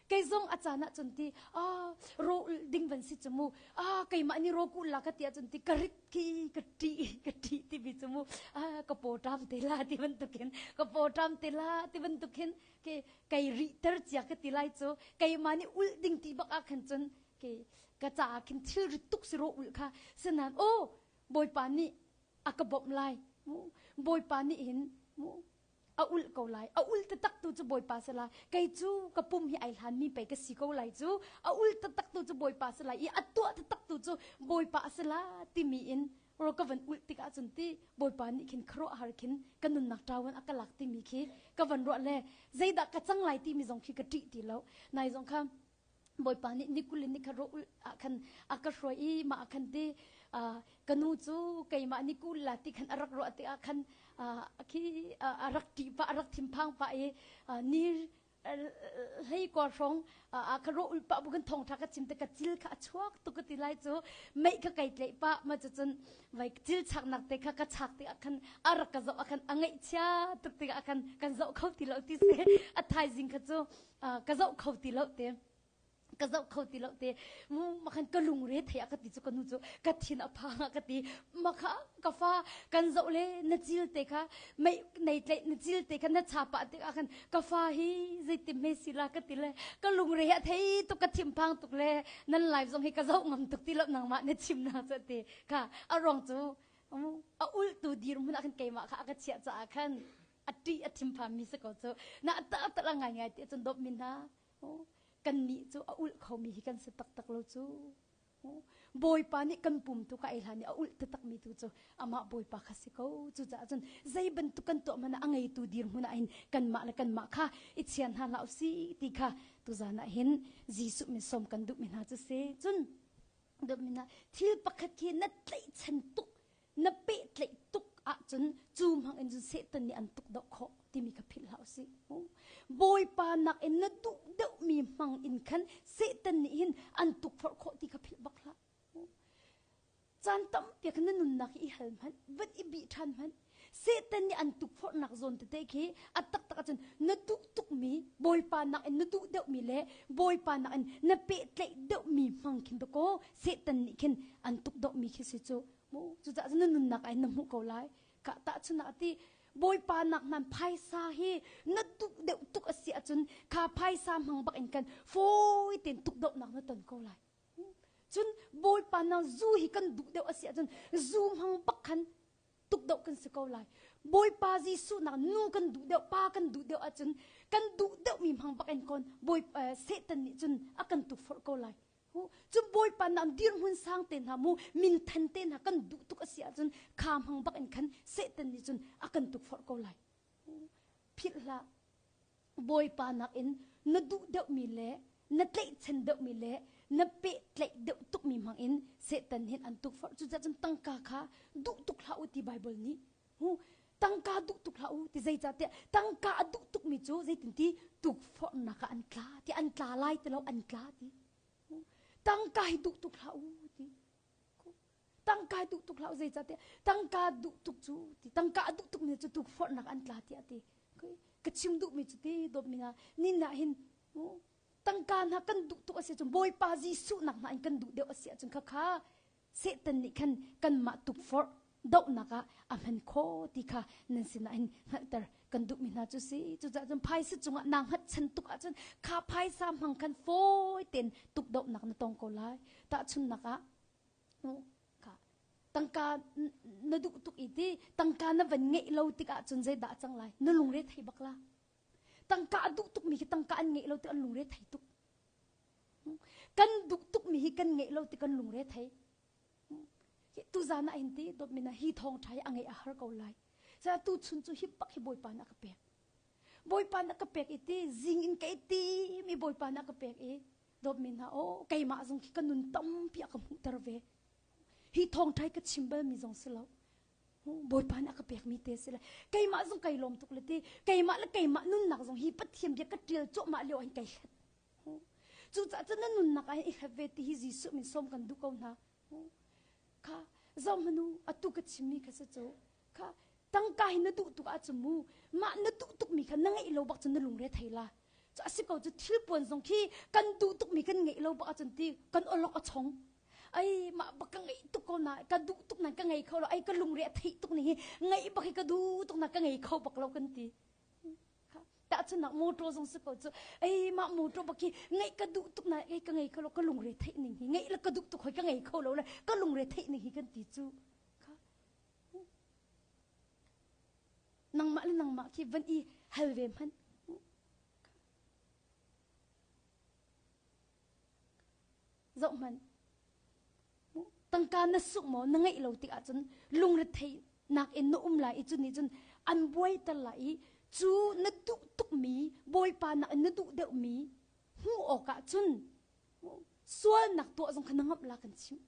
Kei zong a caan ahcun ti ah ro ding van si cu mu ah keimah nih ro kul la ka ti ahcun ti ka rit khi ka ṭih ka ṭih timi cu mu ah ka paw ṭam te la ti bantukin ka paw ṭam te la ti bantukin ke kei rihter cia ka ti lai cu keimah nih ulh ding ti bak ah khan cun ke ka caah khin thil rit tuk si ro ulh kha sinan aw bawipa nih a ka bawmh lai mu bawipa nih hin mu a ulh ko lai a ul taktak tu cu bawipa si lai kei cu ka pum hi ai hlan mi pei ka si ko lai cu a ul taktak tu cu bawipa si lai i a tuah taktak tu cu bawipa a si la timi in ro ka van ulh tikah cun ti Bawipa nih khin khuaruahhar khin ka nunnak ṭawan a ka lak timi khi ka van ruah le zeidah ka cang lai timi zong khi ka ṭih ti lo. Nai zong kha Bawipa nih ni kul in ni kha ro ulh ah khan a ka hruai i mah ah khan ti ka nu cu keimah ni kul la ti khan a rak ruah tikah khan khi a rak ṭih pah a rak thinphang pah i ni hlei kua hrawng a ka ro ul pah bu kan thong tha ka chim te ka cil kha a chuak tuk ka ti lai cu mei kha kai tleih pah ma cu cun vai cil chak nak te kha ka chak te ah khan a rak ka zoh ah khan a ngaih chia tuk tik ah khan kan zoh kho ti lo ti se a thaizing kha cu ka zoh kho ti lo te ka zoh kho ti lo te mu makhan ka lungre thei a ka ti cu ka nu cu ka thin a phang a ka ti makha ka fa kan zoh le na cil te kha mei nei tleih na cil te kha na chapa te ah khan ka fa hi zeitim he si la ka ti le ka lungre a thei tuk ka thim phang tuk le nan live zong hi ka zoh ngam tuk ti lo nangmah na chim na cu ti kha a ruang cu a ultu dirhmun ah khan keimah kha a ka chiah caah khan a ṭih a thim mi si ko cu na ta ta ngai ngai ti cun dawp min hna Kannih cu a ulh khomi hi kan si taktak lo cu. Bawipa nih kan pum tu ka ei hlan i a ulh taktakmi tu cu amah Bawipa kha si ko. Cucaah cun zei bantuk kan tuah hmanh ah a ngeitu dirhmun ah hin kanmah le kanmah kha i chian hna hlah usih ti kha tuzan ah hin Jesuh min sawm kan duhmi hna cu si. Cun duhmi hna thil pakhat khi na tlaihchan tuk na pehtlaih tuk ahcun cu hmang in cun Satan nih an tuk doh khawh timi kha philh hlah usih. Bawipa nak in na duh deuhmi hmang in khan Satan nih hin an tukforh khawh ti kha philh bak hlah. Caan tampi khan na nunnak hi i hal hmanh, van i bih ṭhan hmanh. Satan nih an tukforhnak zawn tete khi a taktak ahcun na duh tukmi Bawipa nak in na duh deuhmi le Bawipa nak in na pehtlaih deuhmi hmang khin dakaw Satan nih khin an tuk dohmi khi si cu. Mu cucaah cun na nunnak ai na hmuh ko lai. Ka tahchun ah ti Bawipa nak nan phaisa hi na duh deuh tuk a si ahcun kha phaisa hmang bak in kan fawi tein tuk dohnak na ton ko lai. Cun Bawipa na zu hi kan duh deuh a si ahcun zu hmang bak khan tuk doh kan si ko lai. Bawipa Jesuh nak nu kan duh deuh pa kan duh deuh ahcun kan duh deuhmi hmang bak in kon Bawi Satan nih cun a kan tukforh ko lai. Cun Bawipa nak dirhmun sang te hna mu minthan te hna kan duh tuk a si ahcun kha hmang bak in khan Satan nih cun a kan tukforh ko lai. Philh hlah. Bawipa nakin na duh deuhmi le na tlaihchan deuhmi le na pehtlaih deuh tukmi hmang in Satan hin an tukforh. Cucaah cun tangka kha duh tuk hlah u ti Baibal nih. Hu tangka duh tuk hlah u ti zeicahtiah tangka a duh tukmi cu zeitinti tukforhnak ah an tla ti an tla lai ti lo an tla ti. Tangka hi duh tuk hlah u ti. Tangka duh tuk hlah zeicahtiah tangka duh tuk cu ti tangka a duh tukmi cu tukforhnak an tla tiah ti. Ka chim duhmi cu ti dawtmi hna nin ah hin tangka hna kan duh tuk a si ahcun Bawipa Jesuh nak hna in kan duh deuh a si ahcun khakha Satan nih khan kanmah tukforh. dohnak ah a hman kho ti kha nan sinah hin hngalhter kan duhmi hna cu si. Cucaah cun phaisa cungah naa hngatchan tuk ahcun kha phaisa hmang khan fawi tein tukdohnak na tong ko lai. Tahchunhnak ah kha tangka na duh tuk i ti tangka na van ngeih lo tikah cun zeidah a cang lai? Na lungre thei bak la. Tangka a duh tukmi khi tangka an ngeih lo ti an lungre thei tuk. Kan duh tukmi hi kan ngeih lo ti kan lungre thei. Tuzan ah hin ti dawtmi na hi thawng ṭha hi a ngeih a har ko lai. Sa tu chun cu hi bak hi Bawipa nih a ka pek. Bawipa nih a ka pek i ti zing in ka i tim i Bawipa nih a ka pek i dawtmi hna aw keimah zong khi ka nun tampi a ka hmuhter ve. Hi thawngṭha hi ka chim balmi zong si lo. Bawipa nih a ka pekmi te si le keimah zong kai lawm tuk le ti keimah le keimah nunnak zong hi Pathian bia ka ṭial cuahmah lio ah hin kai hlet. Cucaah cun na nunnak ah hin i hlet ve ti hi Jesuh min sawm kan duh ko hna. Kha zoh hmanu atu ka chimmi kha si cu kha tangka hi na duh tuk ahcun mu mah na duh tukmi kha na ngeih lo bak cun na lungre thei la. Cu a si ko cu thil puan zong khi kan duh tukmi kan ngeih lo bak ahcun ti kan awlok a chong. Ai mah bak ka ngeih tuk ko na ka duh tuk na ka ngei kho lo ai ka lungre a theih tuk ni hi ngeih bak hi ka duh tuk na ka ngei kho bak lo kan ti. Tahchunhnak motor zong si ko cu ei mah motor bak hi ngeih ka duh tuk na ei ka ngei kho lo ka lungre theih ning hi ngeih le ka duh tuk hoi ka ngei kho lo le ka lungre theih ning hi kan ti cu. Nangmah le nangmah khi van i hal ve hmanh. Zoh hmanh. Tangka na sungh maw na ngeih lo tik ahcun lungretheihnak in na um lai i cu nih cun an buaiter lai i cu na duh tukmi Bawipa nak in na duh deuhmi hmuh awkah cun sualnak tuah zong kha na ngamh la kan chimh.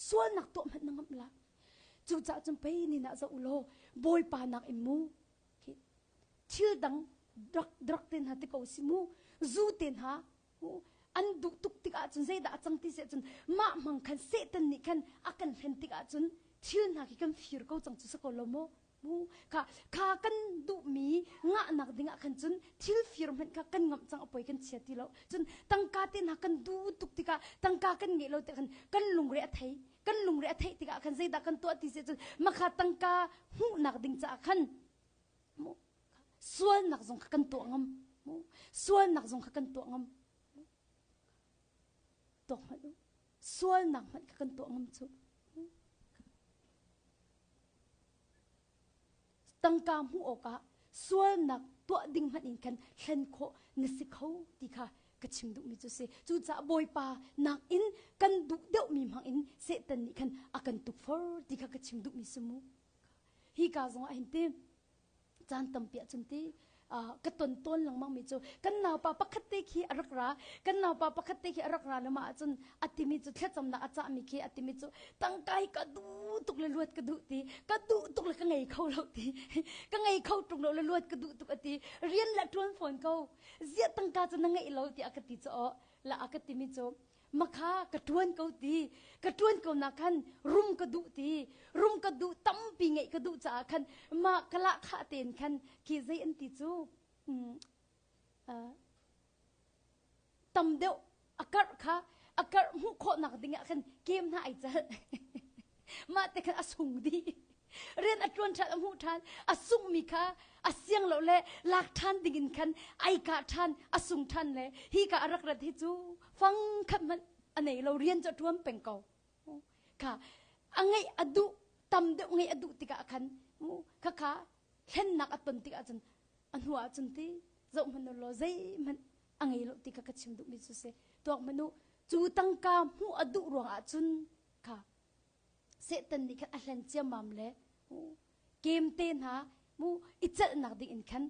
Sualnak tuah hmanh na ngamh la. Cucaah cun pei ni nah zoh u law Bawipa nak in mu thil dang drug drug te hna ti ko si mu zu te hna an duh tuk tikah cun zeidah a cang ti si ahcun mah hmang khan Satan nih khan a kan hlen tikah cun thil hna khi kan fir ko cang cu si ko lo maw mu kha kha kan duhmi ngahnak ding ah khan cun thil fir hmanh kha kan ngamh cang a poi kan chia ti lo cun tangka te hna kan duh tuk tikah tangka kan ngeih lo tikah khan kan lungre a thei kan lungre a theih tikah khan zeidah kan tuah ti si cun makha tangka hmuhnak ding caah khan sualnak zong kha kan tuah ngam sualnak zong kha kan tuah ngam tuak hmanh u sualnak hmanh kha kan tuah ngam cu tangka hmuh awkah sualnak tuah ding hmanh in khan hlen khawh na si kho ti kha ka chim duhmi cu si. Cucaah Bawipa nakin kan duh deuhmi hmang in Satan nih khan a kan tukfor ti kha ka chim duhmi si mu. Hi ka zong ah hin ti caan tampi ahcun ti ka ton tawn lengmang mi cu kan naupa pakhat te khi a rak ra kan naupa pakhat te khi a rak ra le mah ahcun a timi cu thlacamnak a cahmi khi a timi cu tangka hi ka duh tuk le luat ka duh ti ka duh tuk le ka ngei kho lo ti ka ngei kho tuk lo le luat ka duh tuk a ti rian le ṭuan fawn ko ziah tangka cu na ngeih lo tiah ka ti cu aw la a ka timi cu makha ka ṭuan ko ti ka ṭuan ko nak khan rum ka duh ti rum ka duh tampi ngeih ka duh caah khan mah ka lahkhah tein khan khi zei an ti cu tam deuh a karh kha a karh hmuh khawhnak ding ah khan kem hna ai cal mah te khan a sung dih rian a ṭuan ṭhan a hmuh ṭhan a sunghmi kha a siang lo le lak ṭhan ding in khan ai kah ṭhan a sung ṭhan le hi ka a rak rat hi cu fang khat hmanh a nei lo rian cu a ṭuan peng ko kha a ngeih a duh tam deuh ngeih a duh tikah khan kha kha hlennak a ton tikah cun a hnu ah cun ti zoh hmanh u law zeihmanh a ngei lo ti kha ka chim duhmi cu si tuak hmanh u cu tangka hmuh a duh ruangah cun kha Satan nih khan a hlen ciammam le kem te hna mu i celhnak ding in khan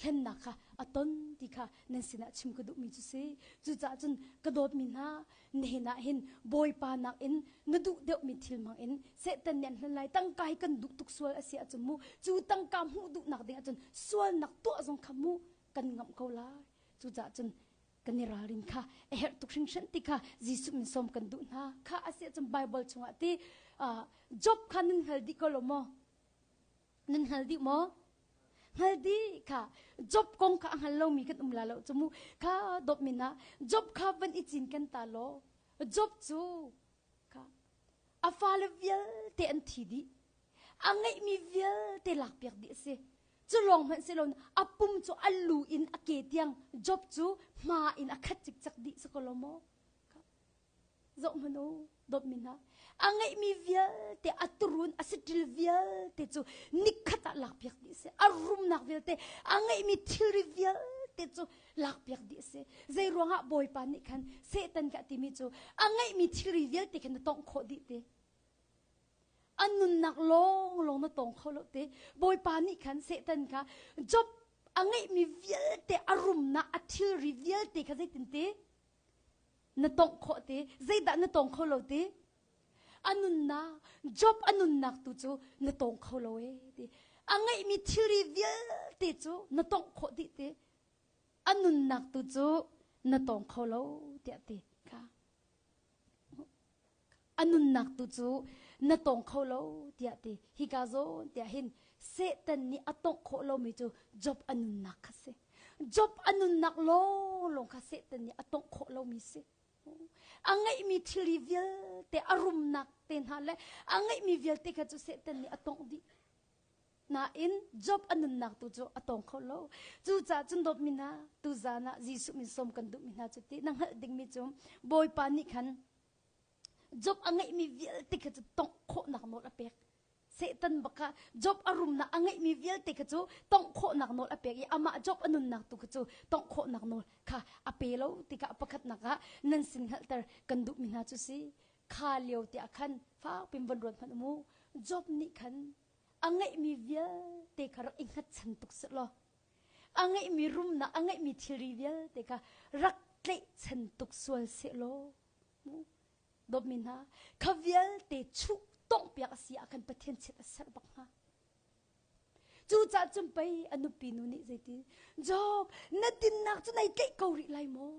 hlennak kha a ton ti kha nan sinah chim ka duhmi cu si. Cucaah cun ka dawtmi hna, nihin ah hin Bawipa nakin na duh deuhmi thil hmang in Satan nih an hlen lai. Tangka hi kan duh tuk sual a si ahcun mu cu tangka hmuh duhnak ding ahcun sualnak tuah zong kha mu kan ngamh ko lai. Cucaah cun kan i ralrin kha a herh tuk hringhran ti kha Jesuh min sawm kan duh hna. Kha a si ahcun Bible chungah ti Job kha nan hngal dih ko lo maw? Nan hngal dih maw? Hngal dih kha Job kong kha a hngal lomi kan um la lo cu mu. Kha dawt min ah Job kha van i cin kan ta law Job cu kha. A fale vialte an thi dih. A ngeihmi vialte lakpiak dih a si. Cu lawng hmanh si lo a pum cu a lu in a ke tiang Job cu hma in a khat cikcek dih si ko lo maw? Zoh hmanh u, dawtmi hna. A ngeihmi vialte, a turun, a saṭil vialte cu nikhat ah lakpiak dih a si. A rumnak vialte, a ngeihmi thilri vialte cu lakpiak dih a si. Zei ruangah Bawipa nih khan Satan kha a timi cu a ngeihmi thilri vialte khan na tongh khawh dih ti. A nunnak lawnglawng na tong kho lo ti. Bawipa nih khan Satan kha Job a ngeihmi vialte, a rumnak, a thilri vialte kha zeitin ti? Na tongh khawh ti. Zeidah na tong kho lo ti? A nunnak, Job a nunnak tu cu na tong kho lo ee ti. A ngeihmi thilri vialte cu na tongh khawh dih ti. A nunnak tu cu na tong kho lo tiah ti kha. A nunnak tu cu na tong kho lo tiah ti. Hika zawn tiah hin Satan nih a tongh khawh lomi cu Job a nunnak kha si. Job a nunnak lawnglawng kha Satan nih a tongh khawh lomi si. A ngeihmi thilri vialte a rumnak te hna le a ngeihmi vialte kha cu Satan nih a tongh dih. Nain Job a nunnak tu cu a tong kho lo. Cucaah cun dawtmi hna, tuzaan ah Jesuh min sawm kan duhmi hna cu ti na hngalh dingmi cu Bawipa nih khan Job a ngeihmi vialte kha cu tongh khawhnak nawl a pek. Satan bak kha Job a rumnak a ngeihmi vialte kha cu tongh khawhnak nawl a pek i amah Job a nunnak tu kha cu tongh khawhnak nawl kha a pe lo tikah pakhatnak ah nan sin hngalhter kan duhmi hna cu si. Kha lio tiah khan fak pin von ruat hmanh mu. Job nih khan a ngeihmi vialte kha rak i hngatchan tuk seh law a ngeihmi rumnak a ngeihmi thilri vialte kha rak tlaihchan tuk sual seh law dawtmi hna kha vialte chuh tonghpiak a si ah khan Pathian chiat a serh bak hnga cucaah cun pei a nupi nu nih zeitin Job na dinnak cu nai tlaih ko rih lai maw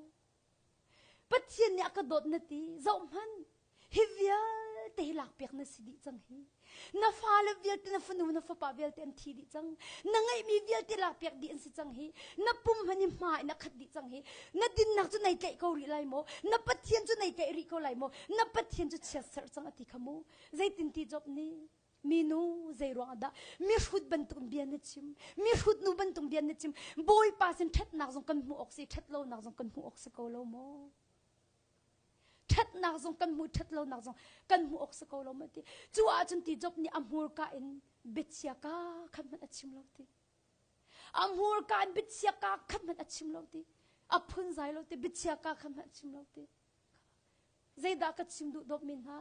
Pathian nih a ka dawt na ti zohhmanh hi vialte hi lakpiak na si dih cang hi na fale vialte na fanu na fapa vialte an thi dih cang na ngeihmi vialte lakpiak dih an si cang hi na pum hmanh hi hma in a khat dih cang hi na dinnak cu nei tlaih ko rih lai maw na Pathian cu nei tlaih rih ko lai maw na Pathian cu chiatserh cang a ti kha mu zeitin ti Job nih Minu zei ruang ah dah mihrut bantuk bia na chim mihrut nu bantuk bia na chim Bawipa sin ṭhatnak zong kan hmuh awk si ṭhat lonak zong kan hmuh awk si ko lo maw ṭhatnak zong kan hmuh ṭhat lonak zong kan hmuh awk si ko lo maw ti cu ahcun ti Job nih a hmurka in biachia ka khat hmanh a chim lo ti a hmurka in biachia ka khat hmanh a chim lo ti a phunzai lo ti biachia ka khat hmanh a chim lo ti zeidah ka chim duh dawt mi hna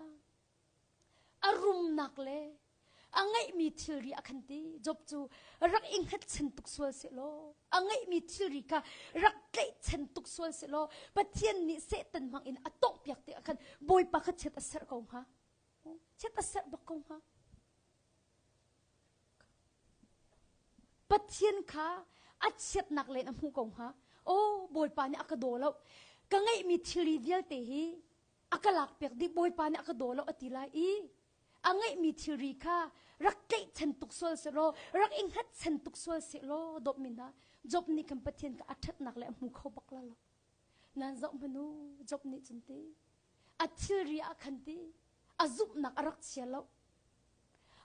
A rumnak le a ngeihmi thilri a khan ti. Job cu rak i hngatchan tuk sual sehlaw, a ngeihmi thilri kha rak tlaihchan tuk sual sehlaw, Pathian nih Satan hmang in a tonghpiak ti ah khan Bawipa kha chiat a serh ko hnga. Chiat a serh bak ko hnga. Pathian kha a chiatnak len a hmuh ko hnga. Aw, Bawipa nih a ka daw lo. Ka ngeihmi thilri vialte hi a ka lakpiak dih Bawipa nih a ka daw lo a ti lai i a ngeihmi thilri kha rak tlaihchan tuk sual sehlaw rak i hngatchan tuk sual sehlaw dawtmi hna Job nih khan Pathian kha a ṭhatnak le a hmu kho bak la lo nan zoh hmanu Job nih cun ti a thilri ah khan ti a zumhnak a rak chia lo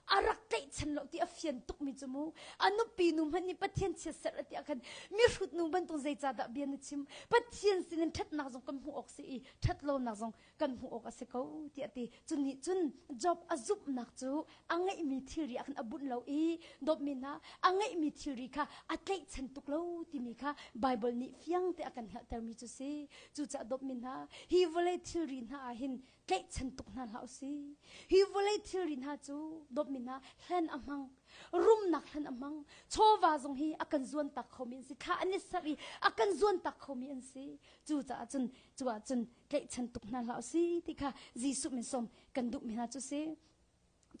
a rak tlaihchan lo ti a fian tukmi cu mu a nupi nu hmanh nih Pathian chiatserh a ti ah khan mihrut nu bantuk zeicahdah bia na chim Pathian sinin ṭhatnak zong kan hmuh awk si i ṭhat lonak zong kan hmuh awk a si ko tiah a ti cu nih cun Job a zumhnak cu a ngeihmi thilri ah khan a bunh lo i dawtmi hna a ngeihmi thilri kha a tlaihchan tuk lo timi kha Bible nih fiang te a kan hngalhtermi cu si cucaah dawtmi hna hi vawlei thilri hna ah hin tlaihchan tuk hna hlah usih. Hi vawlei thilri hna cu dawtmi hna hlen a hmang, rumnak hlen a hmang, chawva zong hi a kan zuan tak khomi an si, thla an i serh i a kan zuan tak khomi an si. Cucaah cun cu ah cun tlaihchan tuk hna hlah usih ti kha Jesuh min sawm kan duhmi hna cu si.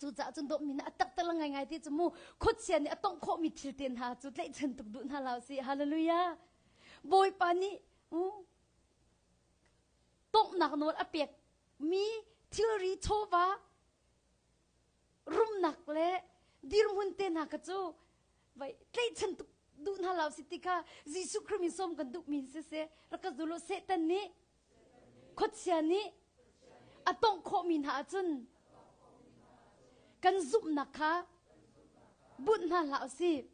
Cucaah cun dawtmi hna a taktak ngaingai ti cu mu khuachia nih a tongh khawhmi thil te hna cu tlaihchan tuk duh hna hlah usih. Hallelujah. Bawipa nih Tonghnak nawl a pekmi thilri chawva rumnak le dirhmun te hna kha cu vai tlaihchan tuk duh hna lo si ti kha Jesuh Khrih min sawm kan duhmi siseh rak ka zul u Satan nih khuachia nih a tongh khawhmi hna ahcun. Kan zumhnak kha bunh hna hlah usih.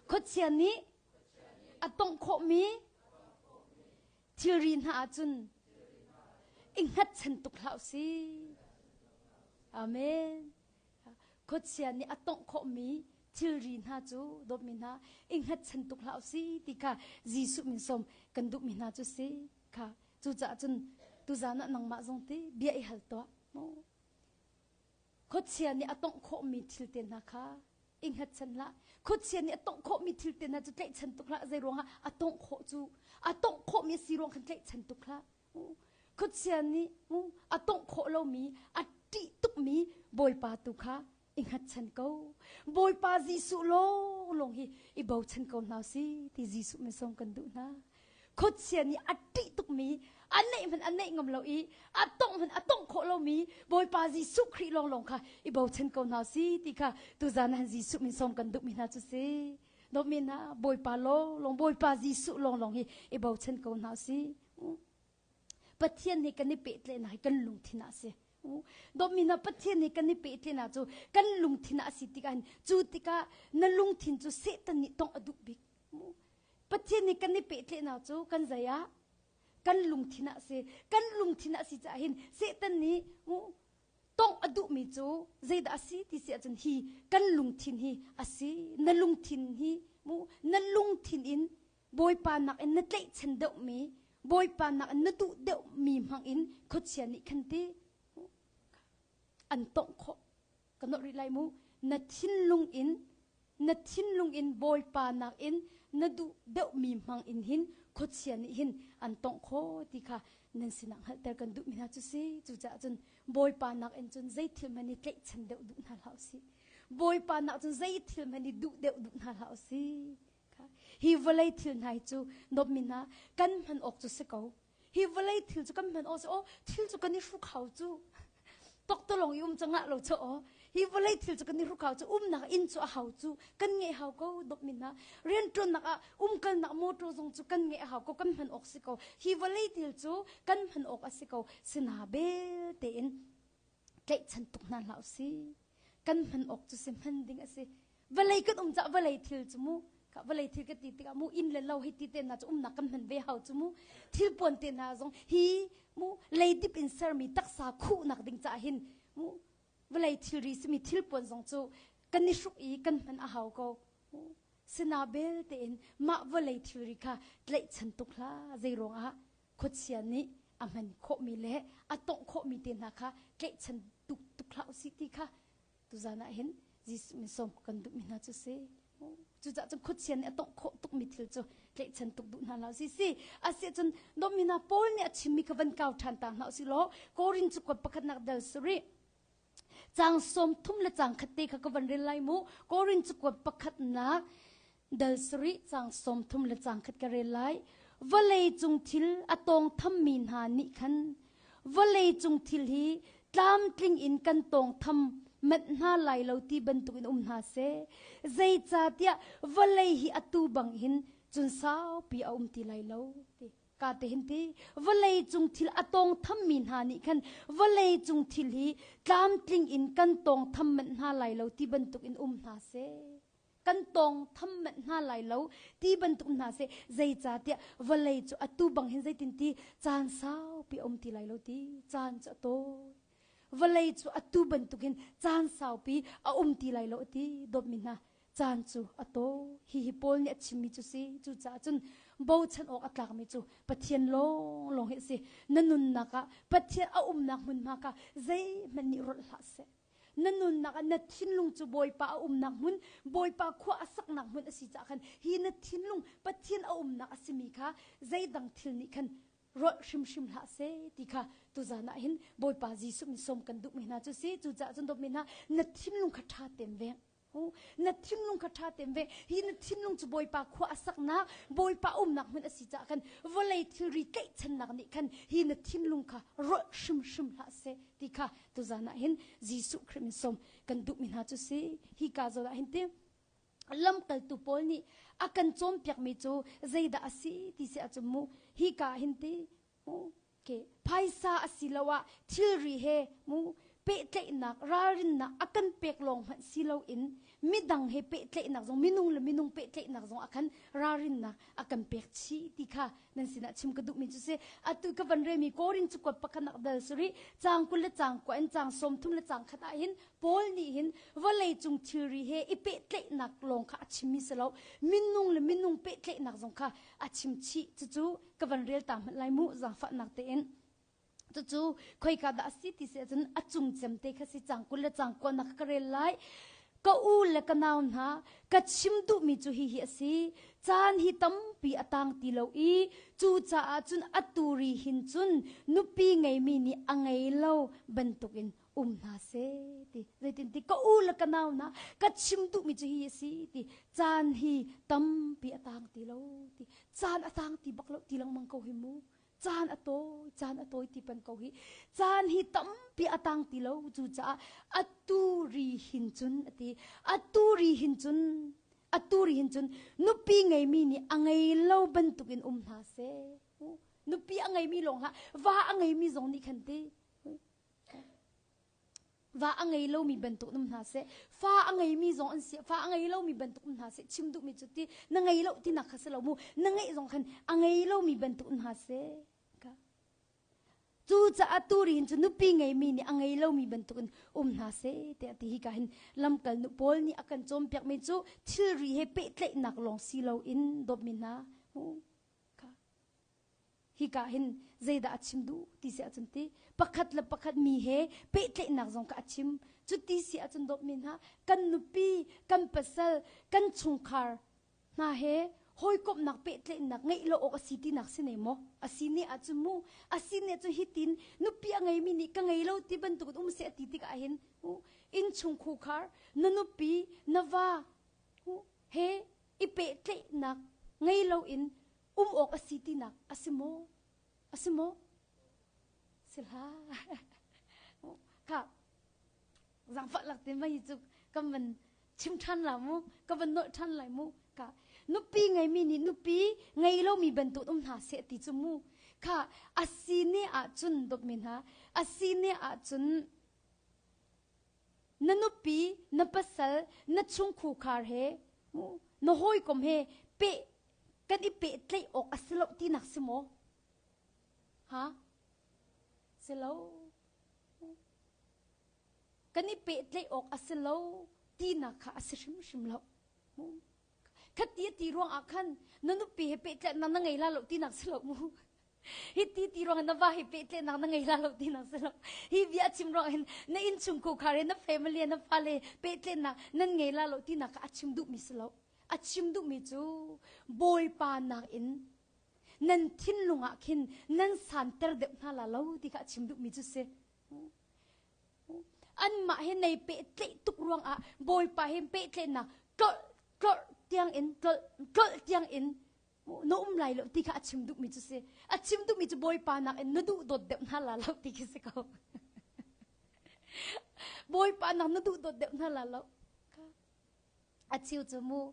Khuachia nih a tongh khawhmi thilri hna ahcun i hngatchan tuk hlah usih. Amen. Khuachia nih a tongh khawhmi thilri hna cu dawtmi hna i hngatchan tuk hlah usih ti kha Jesuh min sawm kan duhmi hna cu si kha. Cucaah cun tuzaan ah nangmah zong ti bia i hal tuah. Khuachia nih a tongh khawhmi thil te hna kha i hngatchan hlah. Khuachia nih a tongh khawhmi thil te hna cu tlaihchan tuk hlah. Zei ruangah a tongh khawh cu a tongh khawhmi a si ruang khan tlaihchan tuk hlah. Khuachia nih a tongh khawh lomi a ṭih tukmi Bawipa tu kha i hngatchan ko. Bawipa Jesuh lawnglawng hi i bochan ko hna si ti Jesuh min sawm kan duh hna. Khuachia nih a ṭih tukmi a neih hmanh a neih ngam lo i a tongh hmanh a tongh khawh lomi Bawipa Jesuh Khrih lawnglawng kha i bochan ko hna si ti kha tuzan han Jesuh min sawm kan duhmi hna cu si. Dawtmi hna Bawipa lawnglawng Bawipa Jesuh lawnglawng hi i bochan ko hna si. Pathian he kan i pehtlaihnak hi kan lungthin ah a si. Dawtmi hna Pathian he kan i pehtlaihnak cu kan lungthin ah a si tikah cu tikah na lungthin cu Satan nih tongh a duh bik. Pathian nih kan i pehtlaihnak cu kan zei ah kan lungthin ah a si. Kan lungthin ah a si caah hin Satan nih tongh a duhmi cu zeidah a si ti si ahcun hi kan lungthin hi a si. Na lungthin hi mu na lungthin in Bawipa nakin na tlaihchan deuhmi, Bawipa nakin na duh deuhmi hmangin khuachia nih khan ti an tongh khawh. Ka nolh rih lai mu. Na thinlung in, na thinlung in Bawipa nakin na duh deuhmi hmangin hin khuachia nih hin an tongh khawh ti kha nan sinah hngalhter kan duhmi hna cu si. Cucaah cun Bawipa nakin cun zei thil hmanh i tlaihchan deuh duh hna hlah usih. Bawipa nak cun zei thil hmanh i duh deuh duh hna hlah usih. Hi vawlei thil hna hi cu dawtmi hna kan hman awk cu si ko. Hi vawlei thil cu kan hman awk si aw thil cu kan i hruk hau cu. Toktolong i um cu ngah lo cu aw. Hi vawlei thil cu kan i hruk hau cu umnak inn cu a hau cu kan ngeih hau ko dawtmi hna. Rianṭuannak ah umkalnak motor zong cu kan ngeih hau ko kan hman awk si ko. Hi vawlei thil cu kan hman awk a si ko. Sina belte in tlaihchan tuk hna hlah usih. Kan hman awk cu si hman ding a si. Vawlei kan um caah vawlei thil cu mu ka vawlei thil ka ti tikah mu inn le lo hi ti te hna cu umnak kan hman ve hau cu mu thil puan te hna zong hi mu leidip in sermi taksa khuhnak ding caah hin mu vawlei thilri simi thil puan zong cu kan i hruk i kan hman a hau ko sina bel tein mah vawlei thilri kha tlaihchan tuk hlah zei ruangah khuachia nih a hman khawhmi le a tongh khawhmi te hna kha tlaihchan tuk tuk hlah usih ti kha tuzan ah hin Jesuh min sawm kan duhmi hna cu si. Cucaah cun khuachia nih a tongh khawh tukmi thil cu tlaihchan tuk duh hna lo si si. Asiahcun dawtmi hna Paul nih a chimmi kha van kau ṭhan ta hna usih law Korin cu kuat pakhatnak dal sarih caang 30 le caang khat te kha ka van rel lai mu. Korin cu kuat pakhatnak dal sarih caang 30 le caang khat ka rel lai. Vawlei cung thil a tawng thammi hna nih khan vawlei cung thil hi tlamtling in kan tawng tham manh hna lai lo ti bantukin um hna seh. Zeicahtiah vawlei hi atu bang hin cun saupi a um ti lai lo ti. Ka te hin ti vawlei cung thil a tawng thammi hna nih khan vawlei cung thil hi tlamtling in kan tawng tham manh hna lai lo ti bantukin um hna seh. Kan tawng tham manh hna lai lo ti bantuk hna seh zeicahtiah vawlei cu atu bang hin zeitin ti caan saupi a um ti lai lo ti caan cu a tawi vawlei cu atu bantuk hin caan saupi a um ti lai lo ti dawtmi hna caan cu a tawi hi hi Paul nih a chimmi cu si cucaah cun bochan awk a tlakmi cu Pathian lawnglawng hi a si na nunnak ah Pathian a umnak hmunhma kha zeihmanh nih rolh hlah seh Na nunnak ah na thinlung cu Bawipa a umnak hmun, Bawipa khua a saknak hmun a si caah khan hi na thinlung Pathian a umnak a simi kha zeidang thil nih khan rolh hrimhrim hlah seh ti kha tuzan ah hin Bawipa Jesuh min sawm kan duhmi hna cu si. Cucaah cun dawtmi hna na thinlung kha ṭha tein veng. Na thinlung kha ṭha tein ve. Hi na thinlung cu Bawipa khua a saknak, Bawipa umnak hmun a si caah khan vawlei thilri tlaihchannak nih khan hi na thinlung kha rolh hrimhrim hlah seh ti kha tuzan ah hin Jesuh Khrih min sawm kan duhmi hna cu si. Hi ka zawn ah hin ti lamkaltu Paul nih a kan cawnpiakmi cu zeidah a si ti si ahcun mu hi ka hin ti mu ke phaisa asiloah thilri he mu. Pehtlaihnak, ralrinnak a kan pek lawng hmanh si loin midang he pehtlaihnak zong minung le minung pehtlaihnak zong ah khan ralrinnak a kan pek chih ti kha nan sinah chim ka duhmi cu si. Atu ka van remi Korin cakuat pakhatnak dal sarih caang 20 le caang kua in caang 30 le caang khat ah hin Paul nih hin vawlei cung thilri he i pehtlaihnak lawng kha a chimmi si lo minung le minung pehtlaihnak zong kha a chim chih cucu ka van rel ta hmanh lai mu zaangfahnak tein cucu khoika dah a si ti si ahcun a cung cem te kha si cang 20 le cang kua nak ka rel lai ka u le ka nau hna ka chim duhmi cu hi hi a si caan hi tampi a tang ti lo i cu caah cun atu ri hin cun nupi ngeimi nih a ngei lo bantukin um hna seh ti zeitinti ka u le ka nau hna ka chim duhmi cu hi a si ti caan hi tampi a tang ti lo ti caan a tang ti bak lo ti lengmang ko hi mu caan a tawi caan a tawi ti peng ko hi caan hi tampi a tang ti lo cucaah atu ri hin cun a ti atu ri hin cun atu ri hin cun nupi ngeimi nih a ngei lo bantukin um hna seh nupi a ngeimi lawng hlah va a ngeimi zong nih khan ti Va a ngei lomi bantuk um hna seh, fa a ngeimi zong an si, fa a ngei lomi bantuk um hna seh, chim duhmi cu ti na ngei lo tinak kha si lo mu, na ngeih zong khan a ngei lomi bantuk um hna seh. Cucaah tu ri hin cu nupi ngeimi nih a ngei lomi bantukin um hna seh tiah ti hi ka hin lamkal nu Paul nih a kan cawnpiakmi cu thilri he pehtlaihnak lawng si loin dawtmi hna Hika hin zeidah a chim duh ti si ahcun ti pakhat le pakhat mi he pehtlaihnak zong kha a chim. Cuti si ahcun dawtmi hna kan nupi, kan pasal, kan chungkhar hna he hawikomhnak pehtlaihnak ngeih lo awk a si tinak si ne maw? A si ne ahcun mu, a si ne cu hitin nupi a ngeimi nih ka ngei lo ti bantuk in um seh a ti tikah hin innchung khukhar na nupi, na va he i pehtlaihnak ngei loin um awk a si tinak a si maw? A si maw? Si hlah. Kha zaangfah lak te mei cu kan van chim ṭhan la mu, ka van nolh ṭhan lai mu. Ka nupi ngeimi nih nupi ngei lomi bantuk um hna seh ti cu mu. Kha a si ne ahcun dawtmi hna, a si ne ahcun na nupi, na pasal, na chungkhukhar he, na hawikom he peh kan i pehtlaih awk a si lo tinak si maw? Ha? Si lo. Kan i pehtlaih awk a si lo tinak kha a si hrimhrim lo. Khati a ti ruang ah khan na nupi he pehtlaihnak na ngei la lo tinak si lo mu. Hi ti ti ruang na va he pehtlaihnak na ngei la lo tinak si lo. Hi bia chim ruang hin na innchung khar he na family na fale pehtlaihnak nan ngei la lo tinak kha a chim duhmi si lo. A chim duhmi cu Bawipa nakin nan thinlung ah khin nan santer deuh hna la lo ti kha a chim duhmi cu si. Anmah he nei pehtlaih tuk ruangah Bawipa he pehtlaihnak tlolh tlolh tiang in tlolh tlolh tiang in na um lai lo ti kha a chim duhmi cu si. A chim duhmi cu Bawipa nakin na duh dawt deuh hna la lo ti khi si ko. Bawipa nak na duh dawt deuh hna la lo. A cheu cu mu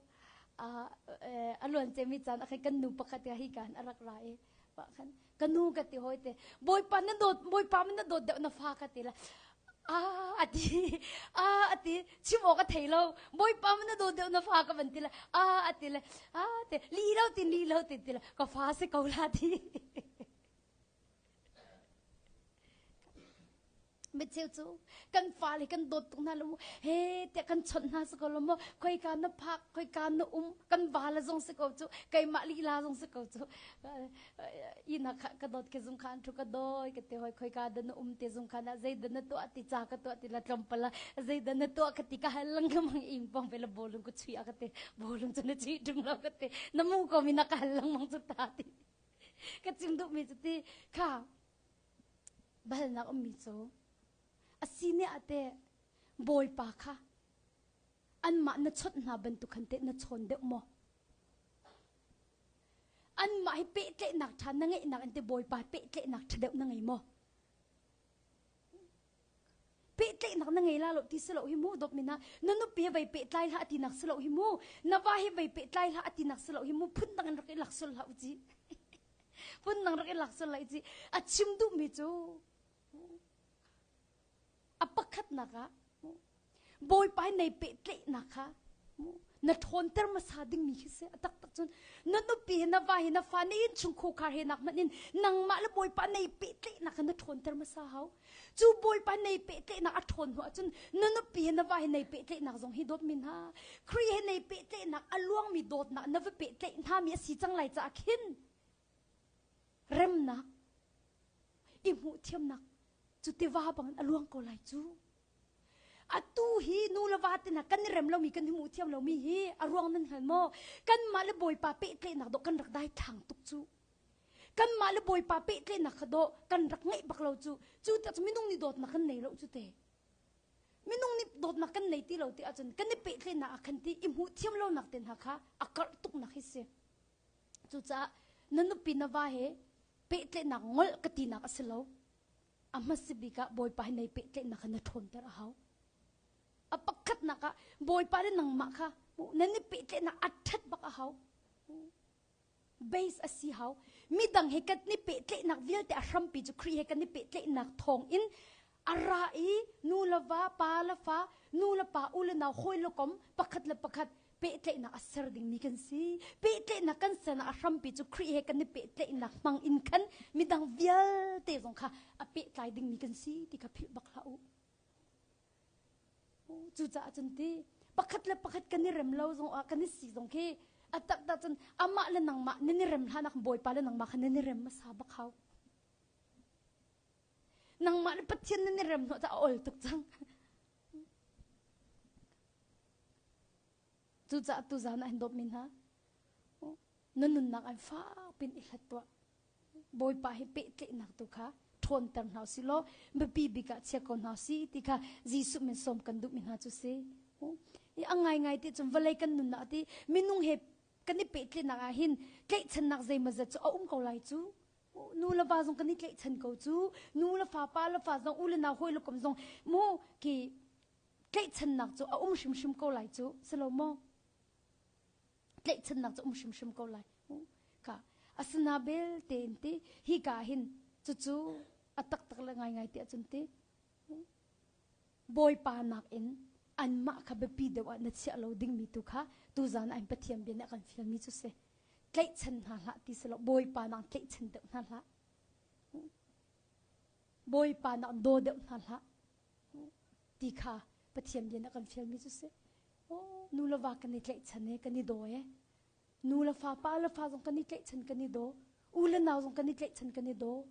a luan cemi caan ah khan kan nu pakhat hi kan a rak ra i khan ka nu ka ti hoi te bawipa na dawt bawipa na dawt deuh na fa ka ti la a ati a ati chim awk a thei lo bawipa na dawt deuh na fa ka van ti la a ati le a te li lo tin li lo tin ti la ka fa si ko la ti Micheu cu kan fale kan dawt tuk hna lo mu he tiah kan chawnh hna si ko lo mu khoika na phak khoika na um kan va le zong si ko cu keimah lila zong si ko cu ina kha ka dawt ke zung khan thu ka doi ka te hoi khoika da na um te zung khan ah zei da na tuah ti cha ka tuah ti la tlawmpal ah zei da na tuah ka ti ka hal lang ka mang ing pong pe la bolung ka chui a ka te bolung cu na chui tung lo ka te na mu ko mi na ka hal lang mang cu ta ti ka chim duhmi cu ti kha balnak ummi cu a si ne ah teh bawipa kha anmah na chawnh hna bantuk khan teh na chawn deuh maw anmah hi pehtlaihnak ṭha na ngeihnak in teh bawipa pehtlaihnak ṭha deuh na ngei maw Pehtlaihnak na ngei la lo ti si lo hi mu dawt mina na nupi he vei pehtlai hlah tinak si lo hi mu na va he vei pehtlai hlah tinak si lo hi mu phun dang in rak i lak sul hlah u ci phun dang rak i lak sul lai ci a chim duhmi cu. A pakhatnak ah Bawipa nei pehtlaihnak kha na ṭhawnter hmasa dingmi khi si. A taktak cun na nupi he na va he na fa na innchung khuakhar he nak hmanh in nangmah le Bawipa nei pehtlaihnak kha na ṭhawnter hmasa hau. Cu Bawipa nei pehtlaihnak a ṭhawn hnu ahcun na nupi he na va he nei pehtlaihnak zong hi dawtmi hna Khrih he nei pehtlaihnak a luangmi dawtnak na va pehtlaih hna mi a si cang lai caah khin remnak i hmuhthiamnak cu tiva bangin a luang ko lai cu. Atu hi nu le va te hna kan i rem lomi kan i hmuh thiam lomi hi a ruang nan hngal maw? Kanmah le Bawipa pehtlaihnak dawh kan rak daithlang tuk cu. Kanmah le Bawipa pehtlaihnak kha dawh kan rak ngeih bak lo cu. Cu tak cu minung nih dawtnak kan nei lo cu te. Minung nih dawtnak kan nei ti lo ti ahcun kan i pehtlaihnak ah khan ti i hmuh thiam lonak te hna kha a karh tuknak hi si. Cucaah na nupi na va he pehtlaihnak ngolh ka tinak a si lo. A hmasa bik ah Bawipa he nei pehtlaihnak kha na ṭhawnter a hau. A pakhatnak ah Bawipa le nangmah kha nan i pehtlaihnak a ṭhat bak a hau. Base a si hau. Midang he kan i pehtlaihnak vialte a hrampi cu Khrih he kan i pehtlaihnak thawng in a ra i nu le va, pa le fa, nu le pa, u le nau, hawi le kom, pakhat le pakhat pehtlaihnak a ser dingmi kan si. Pehtlaihnak kan sernak a hrampi cu Khrih he kan i pehtlaihnak hmang in khan midang vialte zong kha a pehtlai dingmi kan si ti kha philh bak hlah u. Cucaah cun ti pakhat le pakhat kan i rem lo zong ah kan i si zong khi a taktak cun amah le nangmah nan i rem hlanak Bawipa le nangmah kha nan i rem hmasa bak hau. Nangmah le Pathian nan i rem hnawh caah a ol tuk cang. Cucaah tuzaan ah hin dawtmi hna, na nunnak an fak pin i hlat tuah. Bawipa hi pehtlaihnak tu kha ṭhawnter hna usih law biapi bik ah chia ko hna usih ti kha Jesuh min sawm kan duhmi hna cu si. I a ngaingai ti cun vawlei kan nunnak ti minung he kan i pehtlaihnak ah hin tlaihchannak zeimawzat cu a um ko lai cu. Nu le va zong kan i tlaihchan ko cu. Nu le fa, pa le fa zong, u le nau, hawi le kom zong mu ki tlaihchannak cu a um hrimhrim ko lai cu si lo maw tlaihchannak cu um hrimhrim ko lai ka asina bel tein ti hi ka hin cucu a taktak le ngaingai ti ahcun ti bawipa nak in anmah kha biapi deuh ah na chiah lo dingmi tu kha tuzan ah Pathian bia nih a kan fialmi cu si tlaihchan hna hlah ti si lo bawipa nak tlaihchan deuh hna hlah bawipa nak daw deuh hna hlah ti kha Pathian bia nih a kan fialmi cu si. Nu le va kan i tlaihchan i kan i daw e. Nu le fa, pa le fa zong kan i tlaihchan kan i daw. U le nau zong kan i tlaihchan kan i daw.